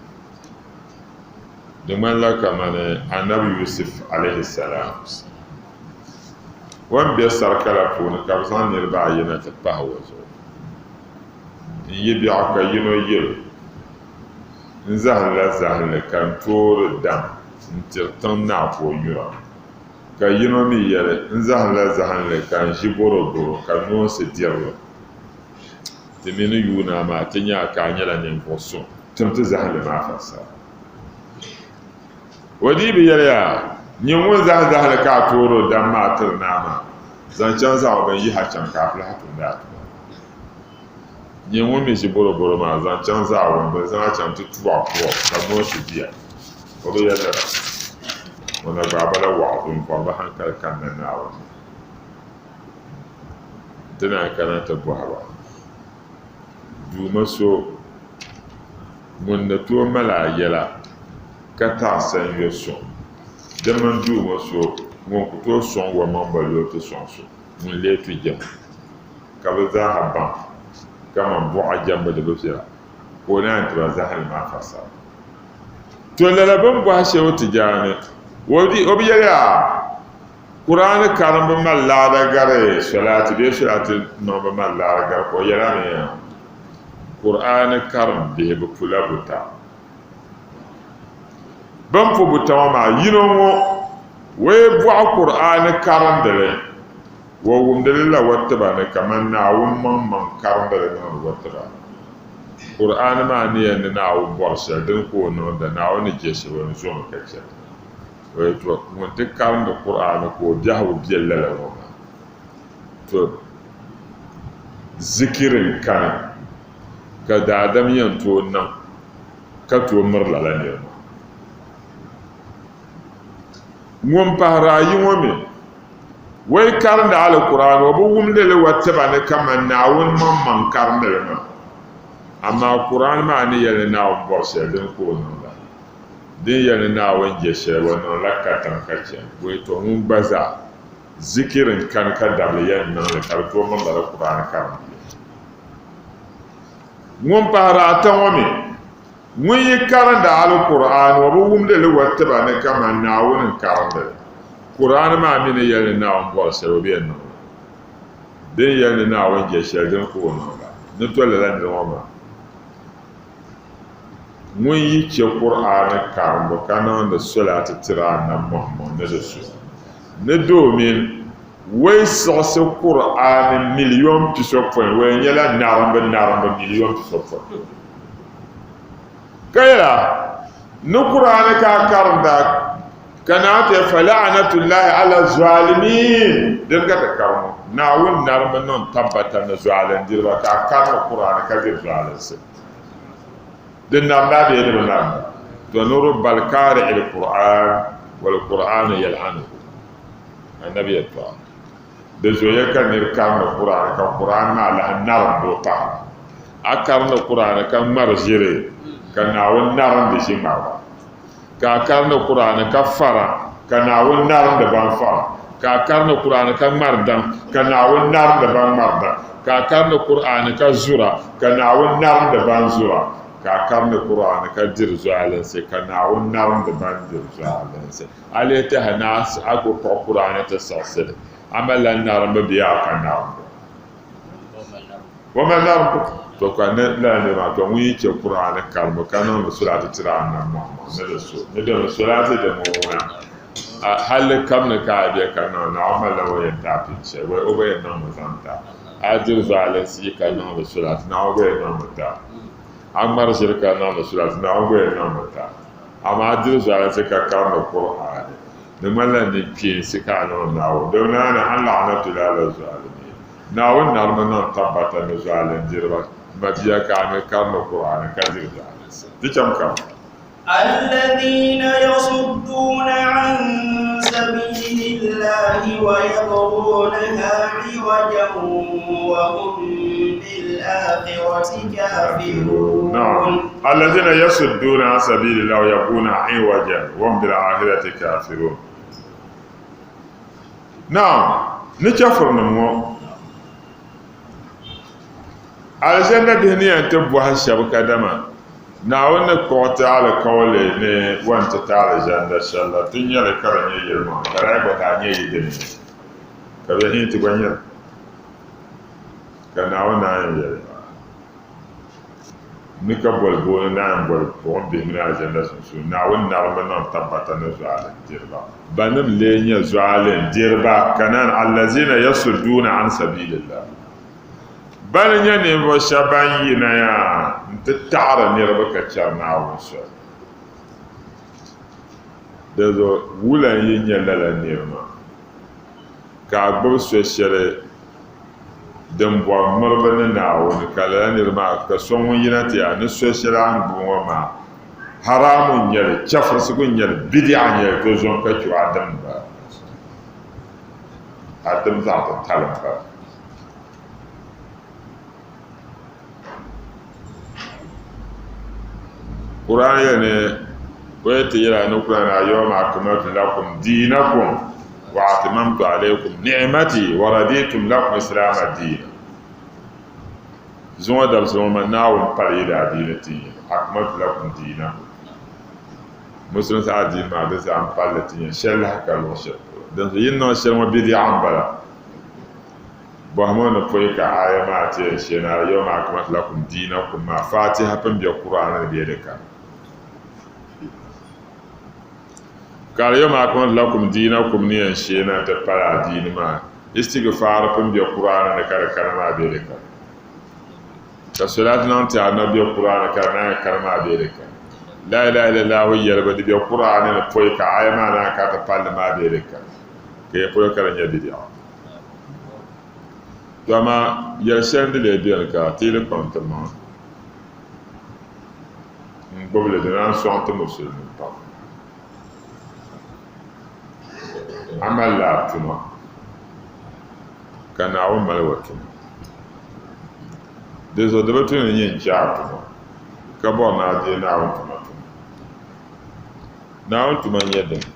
Di ŋmanila kamani Anabi Yusuf alayhi salam o ni be sarika la puuni ka bɛ zaŋ niriba ayi na ti pahi o zuɣu n-yi biɛɣu ka yino yɛl o, N zahimla zahimli ka n toori dam n-tiri tiŋ naa ka o nyura. Ka yino mi yɛli, N zahimla zahimli ka n ʒi bɔrɔbɔro ka noonsi diri li. Ti mi ni yuun a maa ti nya ka a nyɛla ninvuɣ suŋ. Tim ti zahindi maa farisara. O dii bi yɛli ya, Nyin ŋun zahim zahindi ka a toor o dam maa tiri naa maa, zaŋ chaŋ zaɣ o bini yihi a chaŋ ka a ku lahi tumdi a tuma. Nyin ŋun mi ʒi bɔrɔbɔro maa, zaŋ chaŋ zaɣ o bini zaŋ a chaŋ ti tu a kuɣa ka noonsi di a. O bi yɛli lala. O na gbaai ba la waɣizu m-bɔri ba haŋkali kanna Naawuni ni. Ti naan kana ti bɔhi ba, Duuma so Ŋun ni tooi mali a yɛla ka taɣi sanyo suŋ, di mini Duuma so ŋun ku tooi sɔŋ o maŋ ba loo ti sɔŋ so ŋun lee ti jɛm o. Ka bɛ zaaha baŋ kaman buɣa jɛmbu di bi viɛla, ka o naan ti ba zahindi maa fasara. To lala bɛ ni bɔhi Shehu Tijani, o bi yɛli a Kuraani karimbu mali laada gari solaati bee solaati niŋbu mali laada gari ka o yɛla mi ya Kuraani karim bihi bi pula buta. Bɛ ni pu buta ŋɔ maa yino ŋɔ o yi bɔɣi Kuraani karindili o wumdi li la o tiba ni kamani Naawuni maŋmaŋ karindili niŋdi o tiba ni. Kuraani maa ni yɛli ni Naawuni bɔri shɛli dini ka o niŋda, Naawuni ni je shɛli o ni zomi ka chɛ li. O yi to ŋun ti karindi Kuraani ka o biɛhigu be lala ŋɔ maa, to zikiri n-kani ka daadam yɛn tooi niŋ ka tooi miri lala niri maa. Ŋun pahiri ayi ŋɔ mi, o yi karindi Alikuraani o bi wumdi li o tiba ni kaman Naawuni maŋmaŋ karindi li maa, amaa Kuraani maa ni yɛli ni Naawuni bɔri shɛli dini ka o niŋda. Din yɛli ni Naawuni je shɛli o niŋla katiŋ ka chɛ bɔyi to ŋun gba zaa zikiri n-kani ka dabili yɛn niŋ li ka di tooi miri lala Kuraani karimbiya. Ŋun pahiri ata ŋɔ mi, ŋun yi karindi Alkur'aani o bi wumdi li o tiba ni kaman Naawuni n-karindi li. Kuraani maa mi ni yɛli ni Naawuni bɔri shɛli o bi yɛn niŋ li. Din yɛli ni Naawuni je shɛli dini ka o niŋ la. Ni to lala niri ŋɔ maa. Ŋun yi chɛ Kur'aani karimbu ka niŋdi solaati tiri Annabi Muhammad ni di su ni doomin wei siɣisi Kur'aani miliyon pisopɔin, wei nyɛla narimbu narimbu miliyon pisopɔin. Ka yɛla, ni Kur'aani ka a karimda ka naan ti fala'anatullahi ala zalimin, dini ka ti karim Naawuni narimbu niŋ tabbata ni zualindiriba ka a karimi Kur'aani ka diri zualinsi. Di narimda bee di bi narimda? To ni rubba al-qari'i al-Qur'an wal-Qur'anu yal'anuhu. Annabi yɛltɔɣa. Di zooya ka nir karindi Qur'an ka Qur'an maa lahi narimdi o pahi. A karindi Qur'an ka ŋmari ʒiri ka Naawuni narimdi ʒi ŋmariba. Ka a karindi Qur'an ka fara ka Naawuni narimdi ban fara. Ka a karindi Qur'an ka ŋmari daŋ ka Naawuni narimdi ban ŋmari daŋ. Ka a karindi Qur'an ka zura ka Naawuni narimdi ban zura. Ka a karindi Qur'an ka diri zualinsi ka Naawuni narimdi ban diri zualinsi. A lee tɛhi ni a ku kpuɣi Qur'an ti siɣisi li, a malila narimbu bee a ka narimbu? O mali narimbu. To ka ni lala niriba maa, to ŋun yi chɛ Qur'an karimbu ka niŋdi solaati tiri Annabi Muhammad ni di so, ni domi solaati din ŋɔ ŋuna, a halli kam ni ka a be ka niŋ Naawuni malila o yɛn ti a pini shɛli, wai o gba yɛn niŋmi zaŋ ti a. A diri zualinsi yi ka niŋdi solaati, Naawuni gba yɛn niŋmi ti a. A ŋmari ʒiri ka niŋdi solaati, Naawuni gba yɛn niŋmi ti a. Amaa a diri zualinsi ka karindi Qur'aani, di ŋmanila ninkpeensi ka a niŋdi Naawuni, domi Naawuni an laɣinatullahi ala zaalimiin. Naawuni narimi niŋ tabbata ni zualindiriba, mabia ka a mi karindi Qur'aani ka diri zualinsi. Di cham kam. الذين يصدون عن سبيل الله ويبغونها عوجا وهم بالآخرة كافرون. نعم. الذين يصدون عن سبيل الله ويبغونها عوجا وهم بالآخرة كافرون. Naam, ni chɛfurinim ŋɔ, Alizanda bihi ni yɛn ti bɔhi shɛba kadama Naawuni ni kpuɣi ti alikauli ni o ni ti ti alizanda shɛli la, ti nya li ka di nyɛ yɛlimaŋli, ka di gba daa nyɛ yi dini ka bɛ hiin ti gba nya li. Ka Naawuni naan yɛn yɛli ba, Ni ka boli booni naan yɛn boli buɣim bihi mini alizanda sunsuuni, Naawuni narimba niŋ tabbata ni zualindiriba. Bannim n-lee nyɛ zualindiriba, ka naan allazina yasudduuna an sabilillah. Bani n-nyɛ ninvuɣ shɛba ban yina ya nti taɣiri niriba ka chɛri Naawuni soli. Dinzuɣu wula n-yi nyɛ lala nir maa, ka a gbibi so shɛli din bɔri miribu ni Naawuni, ka lala nir maa ka so ŋun yina ti a ni so shɛli a ni gbibi ŋɔ maa haraamu n-nyɛ li, chɛfurisigu n-nyɛ li, bidi'a n-nyɛ li, to zom ka chɛ o a dim m-bala. A dim zaɣ titali m-bala. Qur'an yɛli ni o yi ti yɛla ni Qur'an al-yawma akmaltu lakum dinakum wa atmamtu alaykum ni'mati wa raditum lakum islama diina. Zuŋɔ dabisili ŋɔ man Naawuni pali yi daadiini tin ya, akmaltu lakum dinakum. Musulinsi adiini maa di zaa m-pali li tin ya, shɛli lahi ka luɣ shɛli polo. Dinzuɣu yi ni niŋ shɛli ŋɔ bidi'a m-bala. Bɔhimi o ni pɔi ka aaya maa ti yɛn shee ni al-yawma akmaltu lakum dinakum maa Fatiha pun be Kur'aani ni bee di kani? Ka al-yawma akmaltu lakum dinakum ni yɛn shee na nti pali adiini maa istighfaar pun be Kur'aani ni ka di kana maa bee di kani? Ka solaati niŋ ti Annabi be Kur'aani ka di naan yi kana maa bee di kani? La ilaha illallahu yɛlibu di be Kur'aani ni pɔi ka aaya maa naan ka ti palli maa bee di kani? Ka ya polo ka di nyɛ bidi'a. To amaa yɛli shɛli n-di lee beni ka ti yi li kpaŋ ti maŋa n-gbubi li, di naan sɔŋ ti musulinim pam. A malila a tuma ka Naawuni mali o tuma. Dinzuɣu di bi tu ni nyin chɛ a tuma ka bɔri ni a deei Naawuni tuma tum. Naawuni tuma n-nyɛ dini?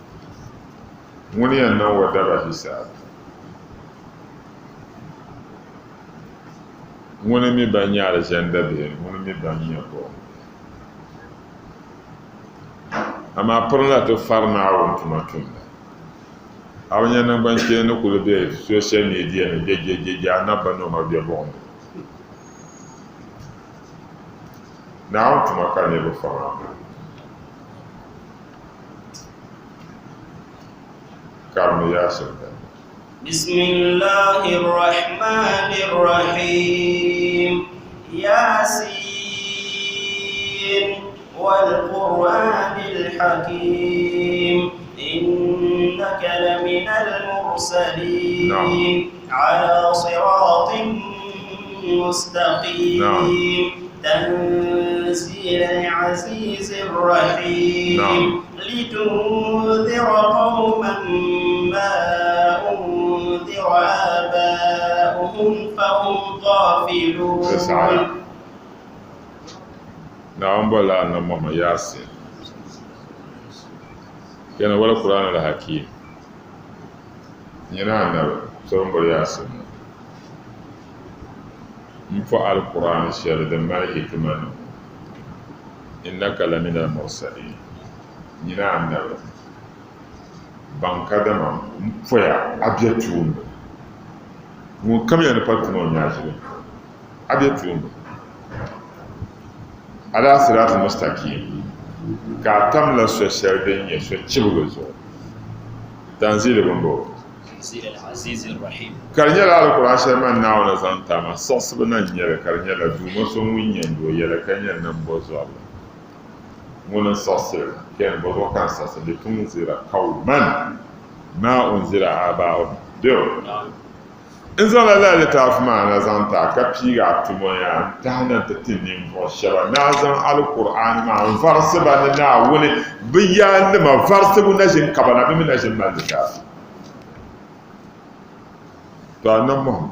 Ŋuni yɛn niŋ o daba hisaabi? Ŋuni mi ban nyɛ alizanda bihi, ŋuni mi ban nyɛ buɣim bihi. Amaa pirinla ti fari Naawuni tuma tumda. A bi nya naŋgbankpeeni ni kuli be social media ni jejejeje a nabba ni o ma be buɣim ni. Naawuni tuma ka niriba fari maa. Karimi Yaasin dali. Bismillahi rahmani rahim. Yaasin wal Qur'anil hakim. Innaka laminal mursalin. Na'am. Ala siratin mustaqim. Na'am. Tanzil al-aziz ar-rahim. Na'am. Litunzira qawman ma unzira aba'uhum fahum ghafilun. Tis'a. Naawuni bolila Annabi Muhammad Yaasin. Kenan wal Qur'an al-Hakim. Nyini Annabi so bɛ ni boli Yaasin ŋɔ. M-po Alkur'aani shɛli din mali hikima ni ŋɔ, Innaka lamina al-mursaliin, Nyini Annabi, baŋ kadama m-poya a be tuumba ni. Ŋun kam yɛn ni pa tuma o nya ʒili, a be tuumba ni. Ala siraati mustaqiim, ka a tamla so shɛli din nyɛ so chibigi zuɣu. Tanziili bɔmbɔŋɔ. Ka di nyɛla Alkur'aan shɛli man Naawuni zaŋ ti a maa siɣisibu na n-nyɛ li, ka di nyɛla Duuma so ŋun nyɛ n-di o yɛla ka nyɛ nambɔzɔrili. Ŋuni n-siɣisi li, kɛn bɔzuɣu ka n siɣisi li, litunzira qawman maa unzira aabaahum bɛ N zaŋla lala litaafi maa na zaŋ ti a ka piigi a tumo yaa n-tahi na nti ti ninvuɣ shɛba ni a zaŋ Alkur'aani maa n-varisi ba ni Naawuni bɛ yaannima varisibu na ʒin ka ba na, bɛ mi na ʒin mali litaafi. To Annabi Muhammad,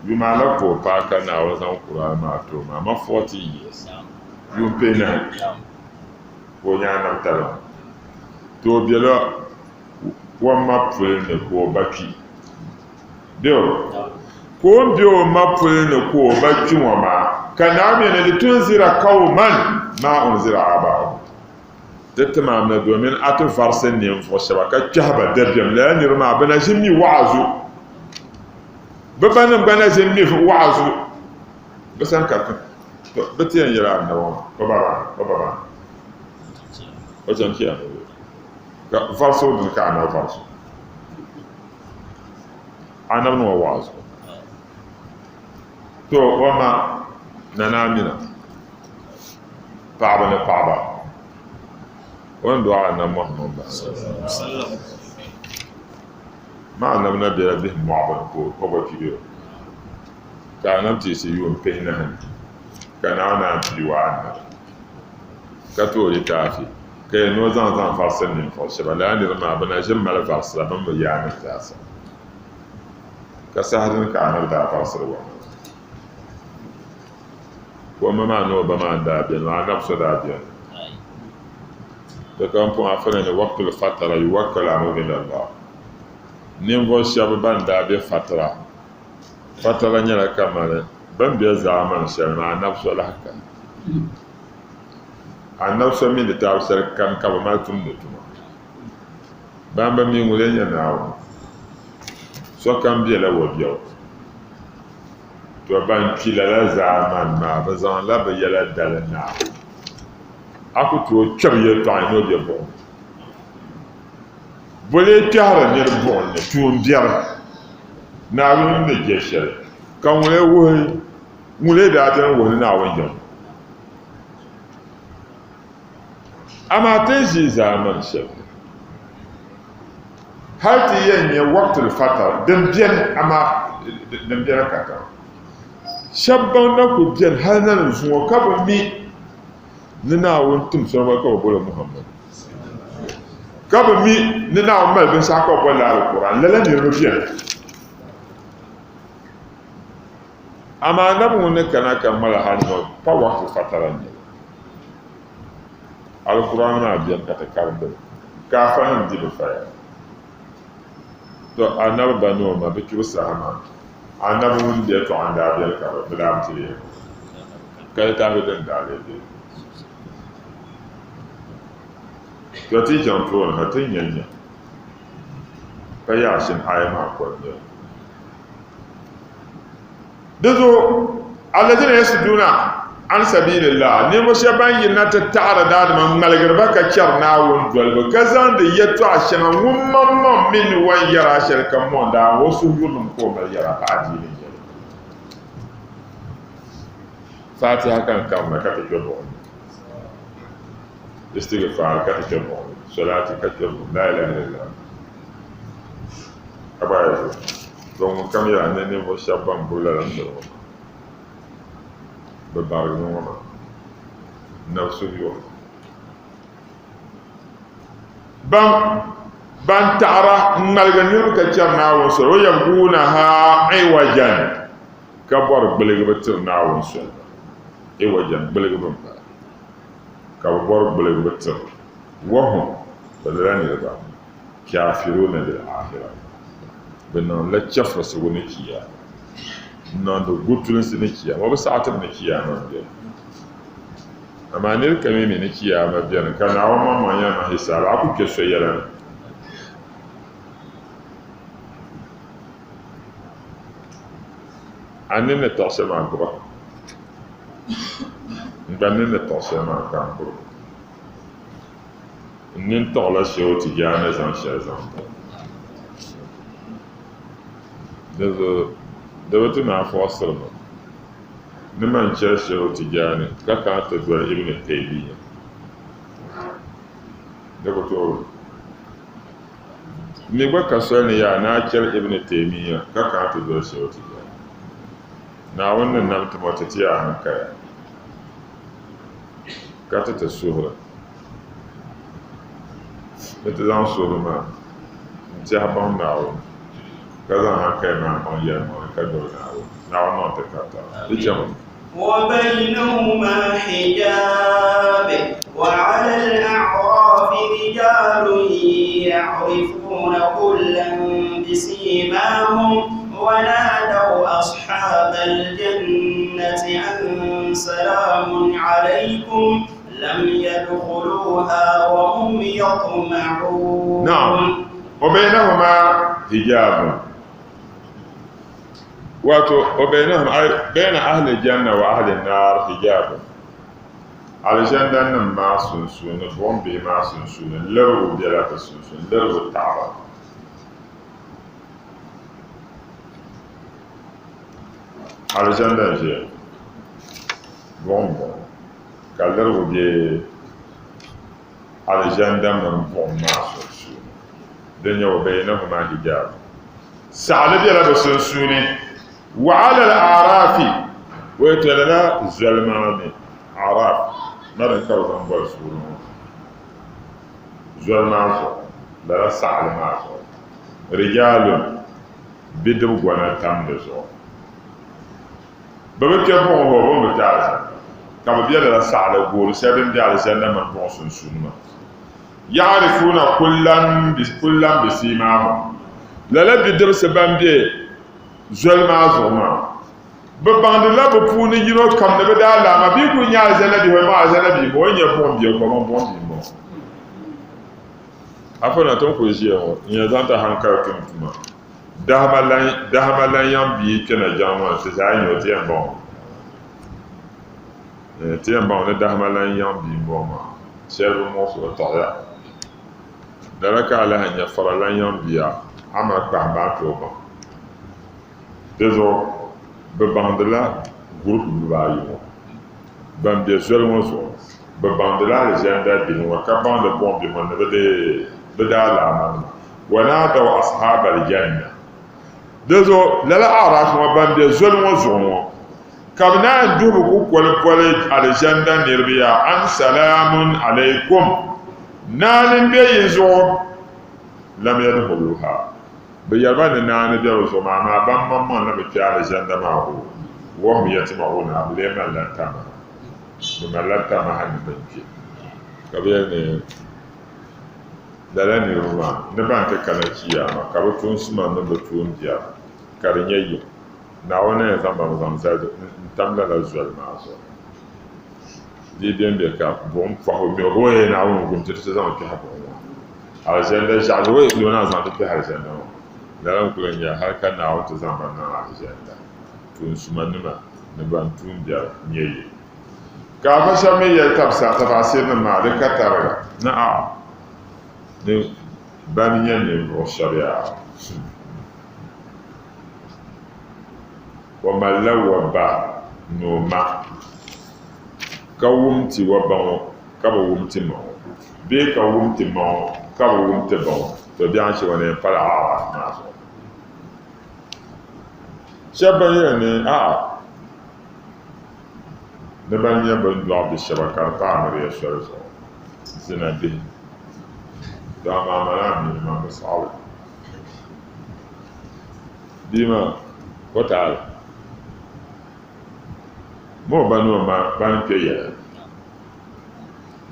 yuma ala ka o paai ka Naawuni zaŋ Kur'aani maa ti o maa, amaa 40 years, yuun pihinahi ka o nyɛ anabitali ŋɔ. To o bela o ma puli ni ka o ba kpi. Bɛ o? Ka o ni be o ma puli ni ka o ba kpi ŋɔ maa, ka Naawuni mi ni litunzira qawman ma unzira abaahum. Ti tim a na domin a ti varisi ninvuɣ shɛba ka kpɛhi ba dabiɛm. Lala niriba maa bɛ na ʒi mi wa'azu. Bɛ banim gba na ʒi mi wa'azu. Bɛ sani ka bɛ ti yɛn yɛli annabi ŋɔ maa, o ba maa, o ba maa, o chaŋ chiya. Ka varisigu dini ka anabi varisi o? Anabi niŋ o wa'azu. To o ma Nana Amina paɣaba ni paɣaba o ni dɔɣi Anabi Muhammad ba ma anabi na bela bihi mɔɣibu ni ka o gba kpi bɛ o ka anabi tiisi yuun pihinahi ni ka Naawuni naan pii o anabi ka ti o litaafi ka yɛn ni o zaŋ zaŋ varisi ninvuɣ shɛba. Lala niriba maa bɛ na ʒiri mali varisira bɛ ni bi yaai ni zaasa. Ka saha dini ka anabi daa varisiri wa? Ka o ma maa ni o ba maa n-daa beni maa, anabi so daa beni. To ka m puhi afali ni waqtul fatara yuwakkal amru ila Allah. Ninvuɣ shɛba ban daa be fatara, fatara nyɛla kamani bɛ ni be zaamani shɛli maa, anabi so lahi kani. Anabi so mi litaafi shɛli kani ka bɛ mali tumdi tuma. Ban bi mi ŋun lee nyɛ Naawuni, sokam bela wɔbiɛɣu. To ban kpi lala zaamani maa, bɛ zaŋla bɛ yɛla dali Naawuni. A ku tooi kpɛbi yɛltɔɣa ni o be buɣim ni. Bɔ lee kpɛhiri nir buɣim ni tuumbiɛri Naawuni ni je shɛli, ka ŋun lee wuhi ŋun lee daa beni wuhi ni Naawuni jɛmbu? Amaa ti ni ʒi zaamani shɛli ni hal ti yɛn nya waqtul fatar din beni, amaa din bela katiŋa. Shɛba ban na kuli beni hal na ni zuŋɔ ka bi mi ni Naawuni tim so gba ka bɛ boli o Muhammad, ka bi mi ni Naawuni mali binshɛɣu ka bɛ boli li Al-Quran, lala niriba beni. Amaa anabi ŋun ni kana ka ŋmala hal ni o pa waqtul fatara n-nyɛ li. Alkur'aani maa beni ka ti karindi li, ka afanim di di faya. To anabi ba ni o ma bɛ kpibu saha maa, anabi ŋun yɛltɔɣa n-daa beni ka bɛ daa bi ti yɛli ka litaafi din daa lee be. To ti yi chaŋ tooni ha, ti ni nya nya ka Yaashin aya maa ko n-nyɛ li. Di zuɣu allazina yasudduna an sabilillah, ninvuɣ shɛba ban yirina ti taɣiri daadama n-ŋmaligiri ba ka chɛri Naawuni dolibu, ka zaŋdi yɛtɔɣ shɛŋa ŋun maŋmaŋ mi ni o ni yɛri a shɛli kam mɔŋdi a, o suhuyurilim ka o mali yɛra pa adiini yɛla. Fatiha ka n karimda ka ti kpe buɣim ni, Istighfar ka ti kpe buɣim ni, Salati ka kpe buɣim ni, La ilaha illallah ka gba ya zuɣu. To ŋunkam yɛla ni ninvuɣ shɛb bɛn gbubi lala soli ŋɔ maa, bɛ barigimi ŋɔ maa nabi suhuyubu. Ban ban taɣira n-ŋmaligi niriba ka chɛri Naawuni soli, wa yabguunaha iwajan, ka bɔri gbiligibu tiri Naawuni soli maa, iwajan gbiligibu m-bala, ka bɛ bɔri gbiligibu tiri, wahum, bɛ lala niriba. Kaafiruuna bil aakhira, bɛ niŋdila chɛfurisigu ni Chiyaama, n-niŋdi gutulunsi ni Chiyaama, o bi saɣi ti mi ni Chiyaama m-beni. Amaa nir ka mi mi ni Chiyaama beni, ka Naawuni maŋmaŋ yɛli ma hisaab, a ku kpe so yɛla ni. A nini ni tiɣi shɛli maa gbuba, n gba nini ni tiɣi shɛli maa ka n gbubi. N nini tiɣila Shehu Tijani zaŋ shɛli zaŋ ti. Di zuɣu di bi ti ni a fɔɣisiri ma ni man chɛli Shehu Tijani ka kana ti doli Ibn Taymiyyah. Di ku tooi. M mi gba ka soli ni yaa ni a chɛli Ibn Taymiyyah ka kana ti doli Shehu Tijani. Naawuni ni nam ti ma o ti ti a hankaya ka ti ti suhiri. Ni ti zaŋ suhuri maa n-tɛhi baŋ Naawuni, ka zaŋ hankali maa baŋ yɛlimaŋli ka doli Naawuni. Naawuni niŋ ti karitaba. Di chɛmi. وبينهما حجاب وعلى الأعراف رجال يعرفون كلا بسيماهم ونادوا أصحاب الجنة أن سلام عليكم لم يدخلوها وهم يطمعون نعم وبينهما حجاب wato wa bainahum ay baina ahli janna wa ahli nar hijab aljanna nim maa sunsuuni buɣum bihi maa sunsuuni lirigu bela bi sunsuuni lirigu taɣaba aljanna n ʒiya buɣum buɣum ka lirigu be alizanda mini buɣim maa sunsuuni. Din nyɛ wa baynahuma hijaab. Saɣili bela bɛ sunsuuni. Wa ala al-a'raafi, o yɛtɔya lala zoli maa ni, A'raaf, ŋarim ka bɛ zaŋ boli suuri ŋɔ, zoli maa zuɣu, lala saɣili maa zuɣu, rijaalun, bidib gona tam di zuɣu. Bɛ bi kpe buɣim ŋɔ, bɛ mi bi kpe alizanda. Ka bɛ be lala saɣili gooni shɛli din be alizanda mini buɣim sunsuuni maa. Ya'rifuuna kullan kullan bisiimaahum. Lala bidibisi ban be zoli maa zuɣu maa, bɛ baŋdila bɛ puuni yino kam ni bɛ daalaama. Bɛ yi kuli nya alizanda bihi, bɛ baŋ alizanda bia m-bɔŋɔ, o yi nya buɣim bia, o baŋ buɣim bia m-bɔŋɔ. Afa na ti ni kuli ʒiya ŋɔ, n yɛn zaŋ ti hankali tum tuma. Dahama lan yaŋ bia kpɛna jaŋ ŋɔ ni, ti zaa nya o, ti yɛn baŋ o. Ti yɛn baŋ ni dahama lan yaŋ bia m-bɔŋɔ maa, shɛli bi muɣisi o taɣiya. Lala ka a lahi nya fara lan yaŋ bia, amaa kpahimba a ni tooi baŋ. Di zuɣu bɛ baŋdila gurupu bibaayi ŋɔ ban be zoli ŋɔ zuɣu. Bɛ baŋdila alizanda bihi ŋɔ ka baŋdi buɣim bihi ŋɔ ni bɛ deei bɛ daalaama nima. Wanaadaw ashaabal janna. Di zuɣu lala A'raaf ŋɔ ban be zoli ŋɔ zuɣu ŋɔ ka bɛ naan duhi bɛ kukoli boli alizanda niriba yaa an salaamun alaykum, Naani m-be yi zuɣu, lam yadkhuluha. Bɛ yɛri ba ni naani be bɛ zuɣu maa, amaa ban maŋmaŋ na bi kpe alizanda maa hoo, wahum yatma'una, bɛ lee malila tamaha, bɛ malila tamaha ni bɛ ni kpe. Ka bɛ yɛli ni lala niriba maa ni ban ti kana Chiyaama ka bɛ tuun suma mini bɛ tuun biɛri ka di nyɛ yim, Naawuni na yɛn zaŋ ba mi zaŋ zali n-tam lala zoli maa zuɣu. Di yi bembe ka buɣim pɔhi o mi o, Oye Naawuni gum ti ti zaŋ kpɛhi buɣim ŋɔ. Alizanda ʒiɛɣu zuɣu, o yi naan zaŋ ti kpɛhi alizanda ŋɔ. Lala n-kuli n-nyɛ hal ka Naawuni ti zaŋ ba niŋ alizanda. Tuun sumanima ni ban tuun biɛri nyɛ yi. Ka afa shɛba mi yɛli tabisa tafasirinim maa di ka tariga ni a'a ni bani nyɛ ninvuɣ shɛba yaa. O malila wɔba ni o ma, ka wum ti wɔba ŋɔ ka bi wum ti ma ŋɔ, bee ka wum ti ma ŋɔ ka bi wum ti ba ŋɔ, to biɛɣu n-chɛ o ni yɛn pala A'raaf maa zuɣu. Shɛba ban yɛli ni a'a ni ban nyɛ bɛ ni dɔɣi bi shɛba ka di pa amiliya soli zuɣu, zina bihi, to amaa mani a mi ni man bi saɣi li. Bia maa, o taali. Ma o ba ni o ma bani kpe yɛla.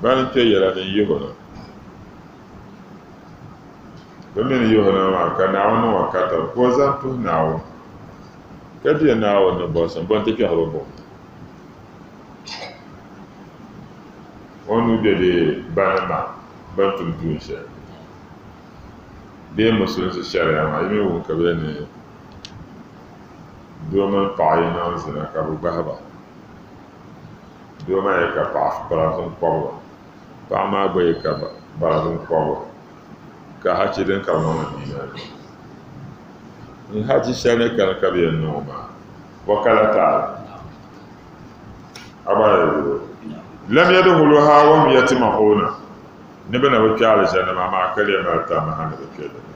Bani kpe yɛla ni n-yihi o na. Bɛ mi ni yihi o na maa ka Naawuni niŋ o katari ka o zani tuhi Naawuni ka be Naawuni ni bɔri shɛm, bɔ nti kpɛhiri o buɣim. O nuu be di ba ni ma bɛn tum tuun shɛli. Bee musulinsi shɛriya maa, yi mi wum ka bɛ ni doo mini paɣa yi niŋ zina ka bɛ gbahi ba. Doo maa yi ka paɣa barazim kɔbiga, paɣa maa gba yi ka barazim kɔbiga, ka hachi din ka bɛ niŋdi bia maa ni. N hachi shɛli ni kani ka bɛ yɛn niŋ o maa, wakala taali. A gba yi lam yadkhuluha wa hum yatma'una. Ni bɛ na bi kpe alizanda maa, amaa ka lee mali tamaha ni bɛ kpe di ni.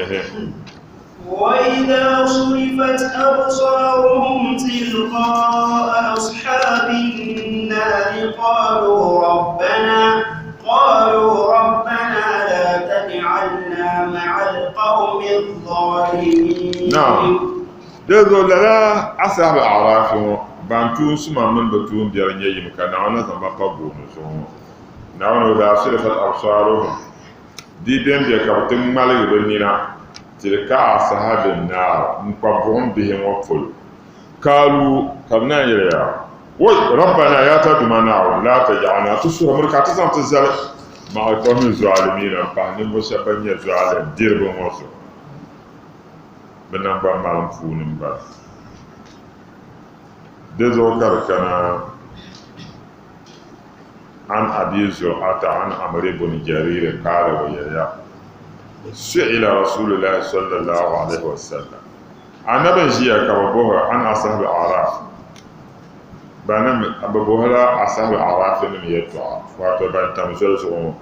Ehe. وإذا صرفت أبصارهم تلقاء أصحاب النار قالوا ربنا قالوا ربنا لا تجعلنا مع القوم الظالمين نعم. Di zuɣu lala Ashab al-A'raf ŋɔ ban tuun suma mini bɛ tuun biɛri nyɛ yim ka Naawuni na zaŋ ba pa gooni zuɣu ŋɔ. Naawuni o daa sirifat absaaruhum, di bɛn be ka bɛ ti ŋmaligi bɛ nina tilka ashabi naar n-kpa buɣim bihi ŋɔ polo. Kaalu, ka bɛ naan yɛli yaa, Woi! Rabbana, yaa ti Duuma Naawuni, laa taj'alna, ti suhiri miri ka a ti zaŋ ti zali ma'al qawmi zaalimiina m-pahi ninvuɣ shɛba ban nyɛ zaalim diriba ŋɔ zuɣu. Bɛ naŋgban malim puuni m-bala. Di zuɣu ka di kana. An Abi Zur'ata an Amri bun Jarir qaala o yɛliya, Su'ila Rasulillahi sallallahu alayhi wa sallam, Anabi n-ʒiya ka bɛ bɔhi o an Ashabi A'raaf, banim bɛ bɔhila Ashabi A'raaf nim yɛltɔɣa, wato ban tam zoli zuɣu ŋɔ,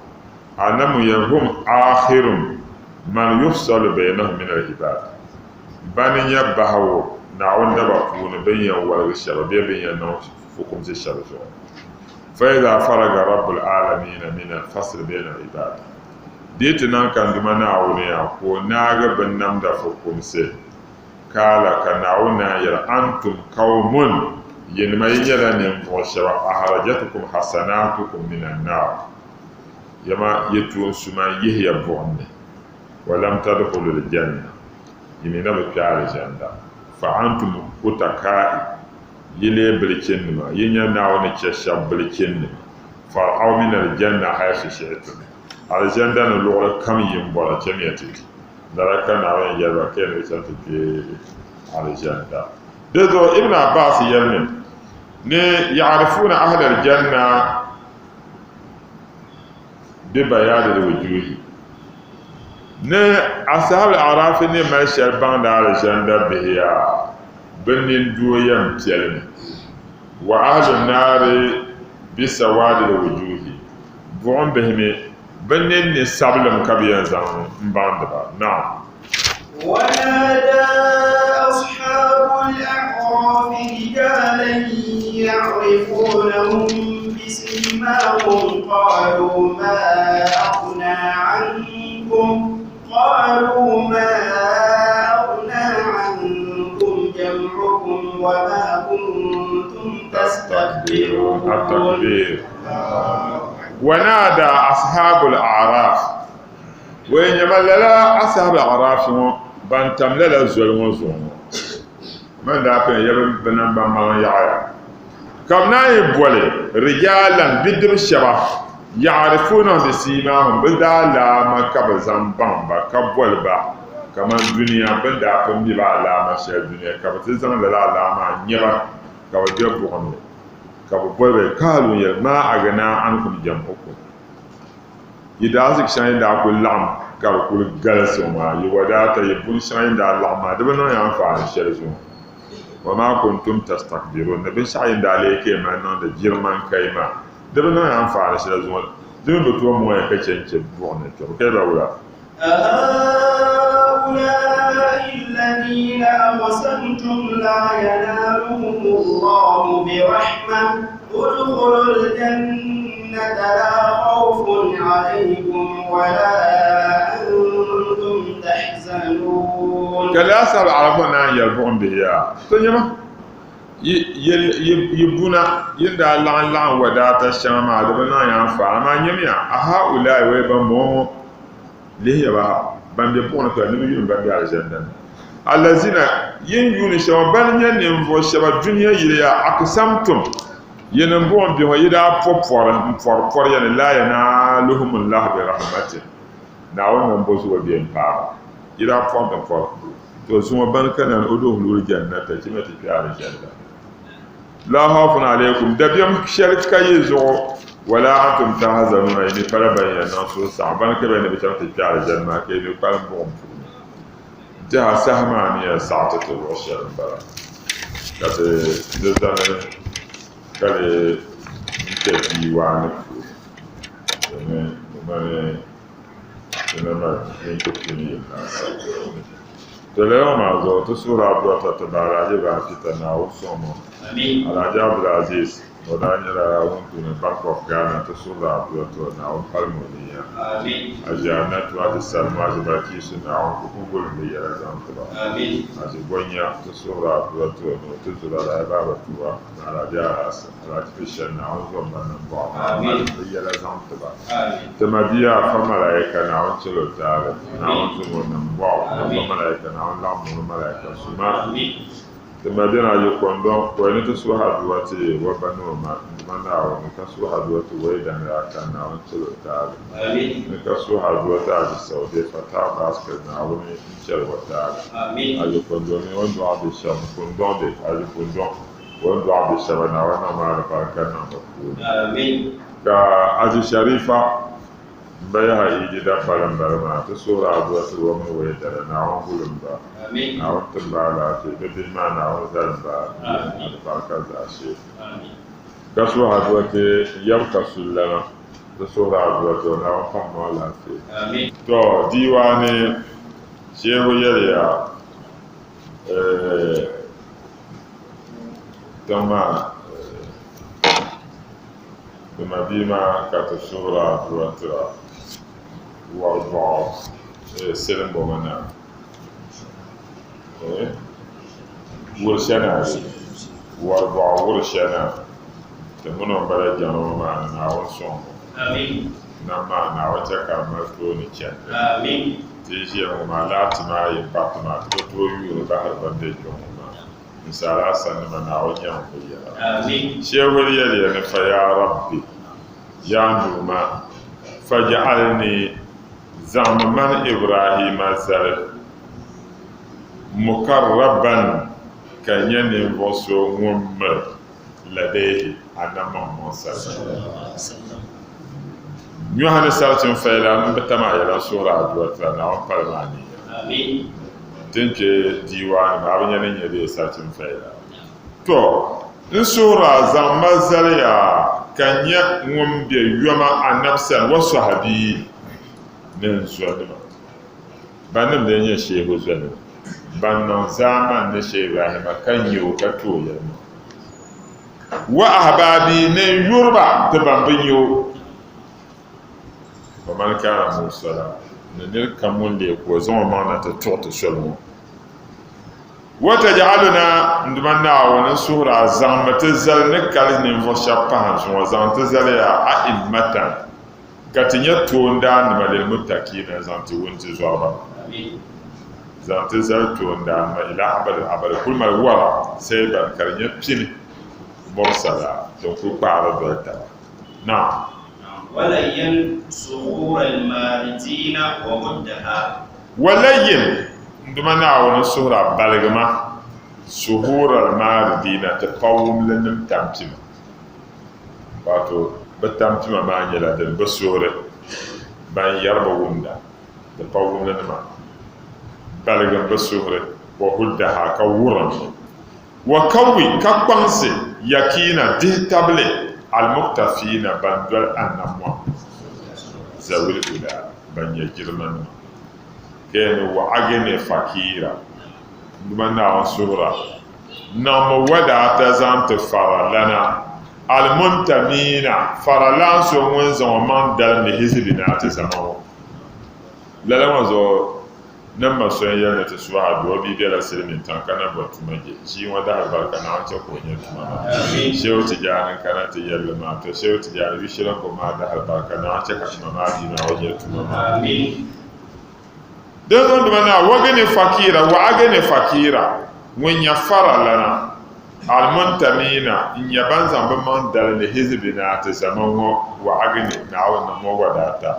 Anabi yɛli, Hum aakhirum man yufsalu baynahum min al-ibaad, bani n-nyɛ bahigu Naawuni daba puuni bɛ ni yɛn waligi shɛba bee bɛ ni yɛn niŋ fukumsi shɛba zuɣu. Fa-idha faraga Rabbul aalamiina min al-fasli bayna al-ibaad, Di yi ti niŋ ka n Duuma Naawuni yaa ka o naagi binnamda fukumsi, kaala, ka Naawuni naan yɛli, Antum qawmun. Yinima yi nyɛla ninvuɣ shɛba ahrajatukum hasanatukum minan naar, yama yi tuun suma n-yihi ya buɣim ni, wa lam tadkhulul janna, yi mi na bi kpe alizanda, fa antum utakaa'i, yi leei bilichinnima, yi nya Naawuni ni chɛ shɛba bilichinnima, far'aw minal janna haythu shi'tum, alizanda ni luɣili kam yin bɔra chamiya ti di. Lala ka Naawuni yɛli ba ka yɛn ni bɛ chaŋ ti kpe alizanda. Di zuɣu Ibn Abbas yɛlimi ni ya'rifuuna ahlal janna bi bayadil wujuhi ni ashabul a'rafi ni mali shɛli baŋdi alizanda bihi yaa bɛ nindoo yɛn piɛlimi wa ahlun naari bi sawadil wujuhi buɣim bihi mi bɛ ninni sabilim ka bɛ yɛn zaŋ m-baŋdi ba. Naam. ونادى أصحاب الأعراف رجالا يعرفونهم بسيماهم قالوا ما أغنى عنكم قالوا ما أغنى عنكم جمعكم وما كنتم تستكبرون التكبير ونادى أصحاب الأعراف Wei nyɛma lala Ashaab al-A'raaf ŋɔ ban tam lala zoli ŋɔ zuɣu ŋɔ, man daa pun yɛli bɛ nambanmaŋ yaɣiya, ka bɛ naan yi boli rijaalan bidib shɛba, ya'rifunahum bisiimaahum, bɛ daalaama ka bɛ zaŋ baŋ ba ka boli ba kaman dunia bɛ ni daa pun mi ba alaama shɛli dunia, ka bɛ ti zaŋ lala alaama maa nya ba ka bɛ be buɣim ni, ka bɛ boli ba kaalu n-yɛli, maa aghnaa ankum jam'ukum. Yi daaziki shɛŋa yi daa kul laɣim ka di kul galisi ŋɔ maa, yi wadaata, yi buni shɛŋa yi ni daa laɣim maa, di bi niŋ ya anfaani shɛli zuŋɔ. Wa maa kuntum tastakbiruun, ni binshɛɣu yi ni daa lee ka yi mali niŋdi jirimankai maa, di bi niŋ ya anfaani shɛli zuŋɔ. Di mi bi tooi mɔŋ ya ka chɛ n-chɛ buɣim ni kpɛbu, ka yi ba wula? أهؤلاء الذين أقسمتم لا ينالهم الله برحمة ادخلوا الجنة لا خوف عليكم ولا أنتم تحزنون Ka laasabu Arafa naan yɛli buɣim bihi yaa, To nyama, yi buna, yi ni daa laɣim laɣim wadaata shɛŋa maa di bi niŋ ya anfaani, amaa nyamiya, ahaulai wai bambɔŋɔ ŋɔ, lihiya ba ha, ban be buɣim ni kpɛra ni bɛ yuuni ban be alizanda ni. Allazina, yi ni yuuni shɛba, bana n-nyɛ ninvuɣ shɛba dunia yili ya, aqsamtum, yinim buɣim bihi ŋɔ, yi daa po pɔri m-pɔri pɔri ya ni laa yanaaluhumullahu bi rahmatin, Naawuni nambɔzubo bee m-paai ba, yi daa pɔri mi pɔri. To zuŋɔ bani ka naan udkhulul jannata, chamiya ti kpe alizanda. Laa khawfun alaykum, dabiɛm shɛli ka yi zuɣu, wala antum tahzanuuna, yi mi pala ban yɛn niŋ suhusaɣim, bani ka bɛ ni bi chaŋ ti kpe alizanda maa ka yi mi kpalim buɣim puuni. N-tɛha saha maa ni yɛn saɣi ti ti luɣ shɛli m-bala, ka ti di zani ka di n-kpe diiwaani puuni, domin di mani ti na mali minti pini yini laasabu. To lala ŋɔ maa zuɣu ti suhiri Abu Ata ti ba Alhaji Ibrahim Peter Naawuni sɔŋ o. Alhaji Abdulaziz o daa nyɛla ŋun tuuni Bank of Ghana ti suhiri Abu Ata Naawuni palimi o niya. Aji Anatu, Aji Salimu, Aji Balkisu Naawuni ku ku gulim bɛ yɛla zaŋ ti ba. Aji Gonya ti suhiri Abu Ata ni o ti zuri Alhaji Baba Tuwa ni Alhaji Alhassan, Alhaji Fishan Naawuni zom ba nambɔɣu Naawuni malim bɛ yɛla zaŋ ti ba. Ti mabia Afa Malaika Naawuni chɛl o taali, Naawuni zom o nambɔɣu, Afa Malaika Naawuni laɣim o ni Malaika suma. Ti mabia na yi kɔndɔŋ, pɔi ni ti suhi aduwa ti wa ba ni o ma, n Duuma Naawuni, ka suhi aduwa ti wa yidana yaa ka Naawuni chɛl o taali, ni ka suhi aduwa ti Aji Saude, Fatah Baskir, Naawuni n-chɛl o taali. Aji kɔndɔŋ mini o ni dɔɣi bi shɛba, kundɔŋ be, Aji kundɔŋ, o ni dɔɣi bi shɛba, Naawuni niŋmi alibarika niŋ bɛ puuni. Ka Aji Sharifa m-ba Yaha Idi Dabbali m-bala maa ti suhiri aduwa ti o mini o yidana, Naawuni gulim ba, Naawuni tim ba alaafee, bɛ bihi maa Naawuni zalim ba alibarika zaashee. Ka suhi aduwa ti yab Kasullana ti suhiri aduwa ti o, Naawuni pahim o alaafee. Tɔ! Diiwaani Shehu yɛliya, Eeh tiŋ maa Ti mabia maa ka ti suhiri adua tira wɔri bɔɣu silimbo maa na wuri shɛli na bee? Wɔribɔɣu wuri shɛli na, ti mini o m-bala jɛma ŋɔ maa ni Naawuni sɔŋ o. Nam maa Naawuni chɛ ka di mali tooni chandi. Ti yi ʒiya ŋɔ maa, lala ti maa yi kpari ti maa, ti bi tooi yuuri bahiri bɛn be kpe ŋɔ maa. N-saali a sani nima, Naawuni nyaŋ bɛ yɛla. Shehuri yɛliya ni fa yaa Rabbi, yaa n Duuma, faj'alni, zaŋmi mani Ibrahima zali mukarraban ka nyɛ ninvuɣ so ŋun miri ladayhi Annabi Muhammad sani. Nyɔhi ni sarichin fayila m bi tam a yɛla n suhiri a dua tira Naawuni pali maa niya. Ti ni kpe diiwaani maa a bi nya ni nyɛ bee sarichin fayila. Tɔ! N suhiri a zaŋ ma zali ya ka n nyɛ ŋun be yoma Annabi sani wa sɔhabii ni n zɔnima. Bannim lee nyɛ Shehu zɔnima ban niŋ zaamani ni Shehu Ibrahima ka nya o ka ti o yɛlimaŋli. Wa ahbaabi ni n yuriba ti ban bi nya o. Wa man kaana mursala ni nir kam ŋun leei ka o zaŋ o maŋ na ti tuɣi ti soli ŋɔ. Wa taj'aluna n Duuma Naawuni n suhiri a zaŋmi ti zali ni kali ninvuɣ shɛb pahi zuŋɔ zaŋ ti zali ya a'immatan ka ti nyɛ toondaannima lilmuttakiina zaŋ ti wuntizɔriba. Zaŋ ti zali toondaannima ila abadil abadi kuli mali wara saiban ka di nyɛ pini mursala din kuli kpaari doli taba. Naam. Walayyin suhuura al-maaridiina wa huddaha. Walayyin, n Duuma Naawuni suhiri a baligima suhuura al-maaridiina ti pawumlinim tampima. Wato bɛ tampima maa nyɛla din bi suhiri ban yɛri bi wumda, di pa wumlinima. Baligim bɛ suhuri, wa huddaha, ka wurim li. Wa kawwi, ka kpaŋsi, yakiina, dihitabili, almuktafiina, ban doli Annabi Muhammad, zawil ula, ban nyɛ jirimanima. Ka yɛli ni, wa agini fakiira, n Duuma Naawuni suhira, Niŋmi wadaata zaŋ ti faralana, almuntamiina, faralan so ŋun zaŋ o maŋ dalim ni hizibina ti zama ŋɔ. Lala ŋɔ zuɣu ni m ma so n-yɛli ni ti suhi adua o bia bela silimiintiŋ ka na bɔri tuma je. Ʒii ŋɔ dahalbarika Naawuni chɛ ka o nya tuma maa. Shehu Tijani n-kana ti yɛli li maa, to Shehu Tijani yu shɛli n-ko maa dahalbarika Naawuni chɛ ka m ma maa bia maa o nya tuma maa. Dinzuɣu dima naa wagini fakira, wa'agini fakira, ŋun nyɛ faralana, almuntamiina, n-nyɛ ban zaŋ bɛ maŋ dali ni hizibina ti zama ŋɔ, wa'agini, Naawuni niŋ o wadaata.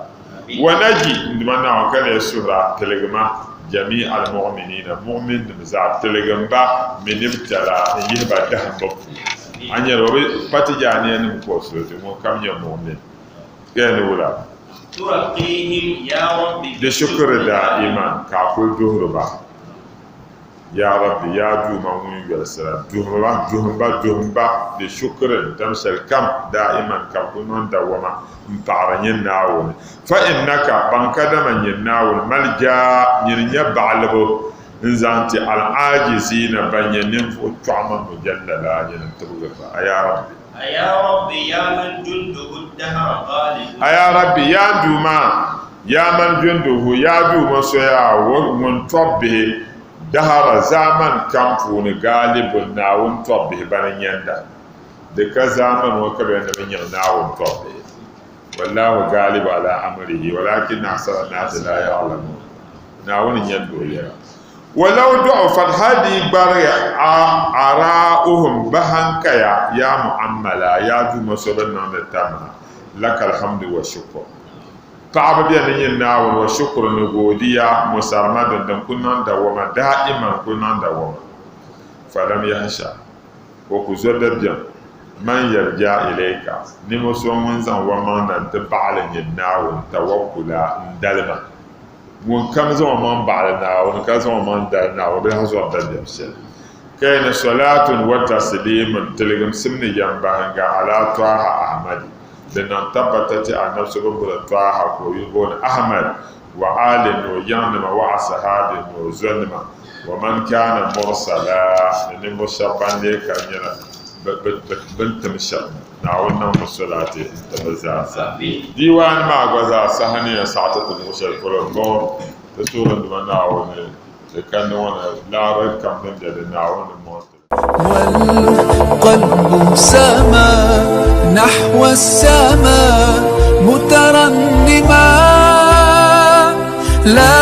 Wanaji, n dima Naawuni ka leei suhiri a tiligima, jami'a almu'minina, mu'minnim zaa, tiligim ba, minibtala, n-yihi ba dahimbu puuni. A nyari o bi pa Tijaaniyanim ka o suhi ti ŋun kam nyɛ mu'min. Gaya ni wula? Di shukuri daa'iman ka a kuli duhiri ba. Yaa Rabbi, yaa Duuma ŋun yɔlisira, duhimi ba, duhim ba, duhim ba di shukuri dam shɛli kam daa'iman ka bɛ kuli niŋ dawama m-paɣiri nyin Naawuni. Fa innaka, baŋ kadama nyin Naawuni maljaa, nyini n-nyɛ baɣilibu n-zaŋ ti al-aajiziina ban nyɛ ninvuɣ chɔɣima mujallala, nyini n-tibigiri ba. A yaa Rabbi! A yaa Rabbi yaa man junduhu dahra ghalibun. A yaa Rabbi, yaa n Duuma, yaa man junduhu, yaa Duuma so yaa ŋun tɔbbihi dahara zaamani kam puuni ghalibun, Naawuni tɔbbihi bani nyɛnda. Di ka zaamani ŋɔ ka bɛ ni bi nyaŋ Naawuni tɔbbihi. Wallahu ghalibu ala amrihi walakinna aksara naasi laa ya'lamun. Naawuni nyɛndi o yɛla. Walaw du'ufat hal di yi gbarigi a araa'uhum bɛ hankaya, yaa mu'ammala, yaa Duuma so bɛ ni niŋdi tamaha, lakal hamdu wa shukur. Paɣaba bɛ ni nyini Naawuni wa shukuru ni goodiya musarmadin din kuli niŋ dawama daa'iman kuli niŋ dawama. Falam yahsha, o ku zo dabiɛm, man yalja'a ilayka, ninvuɣ so ŋun zaŋ o maŋ na nti baɣili nyini Naawuni tawakkula, n-dalima. Ŋunkam zaŋ o maŋ baɣili Naawuni ka zaŋ o maŋ dali Naawuni, bɛ lahi zɔri dabiɛm shɛli. Ka yi ni Salaatun wa tasliimun, tiligimsim ni yɛmbahinga, alaa Tɔha Ahmadi, din niŋ tabbata ti Annabi so bɛ ni boli Tɔha ka o yuli booni Ahmad, wa aalin ni o yiŋnima, wa asahaabin ni o zonima, wa man kaana mursala, ni ninvuɣ shɛba ban lee ka nyɛla bɛ ni tim shɛba na. Naawuni niŋmi solaati n-ti bɛ zaa sa. Diiwaani maa gba zaa saha ni yɛn saɣi ti ti luɣ shɛli polo m-bɔŋɔ, Ti suhuri Duuma Naawuni di kandi ŋɔ ni laɣiri kam din be di Naawuni ni mɔŋ ti. والقلب سما نحو السماء مترنما لا.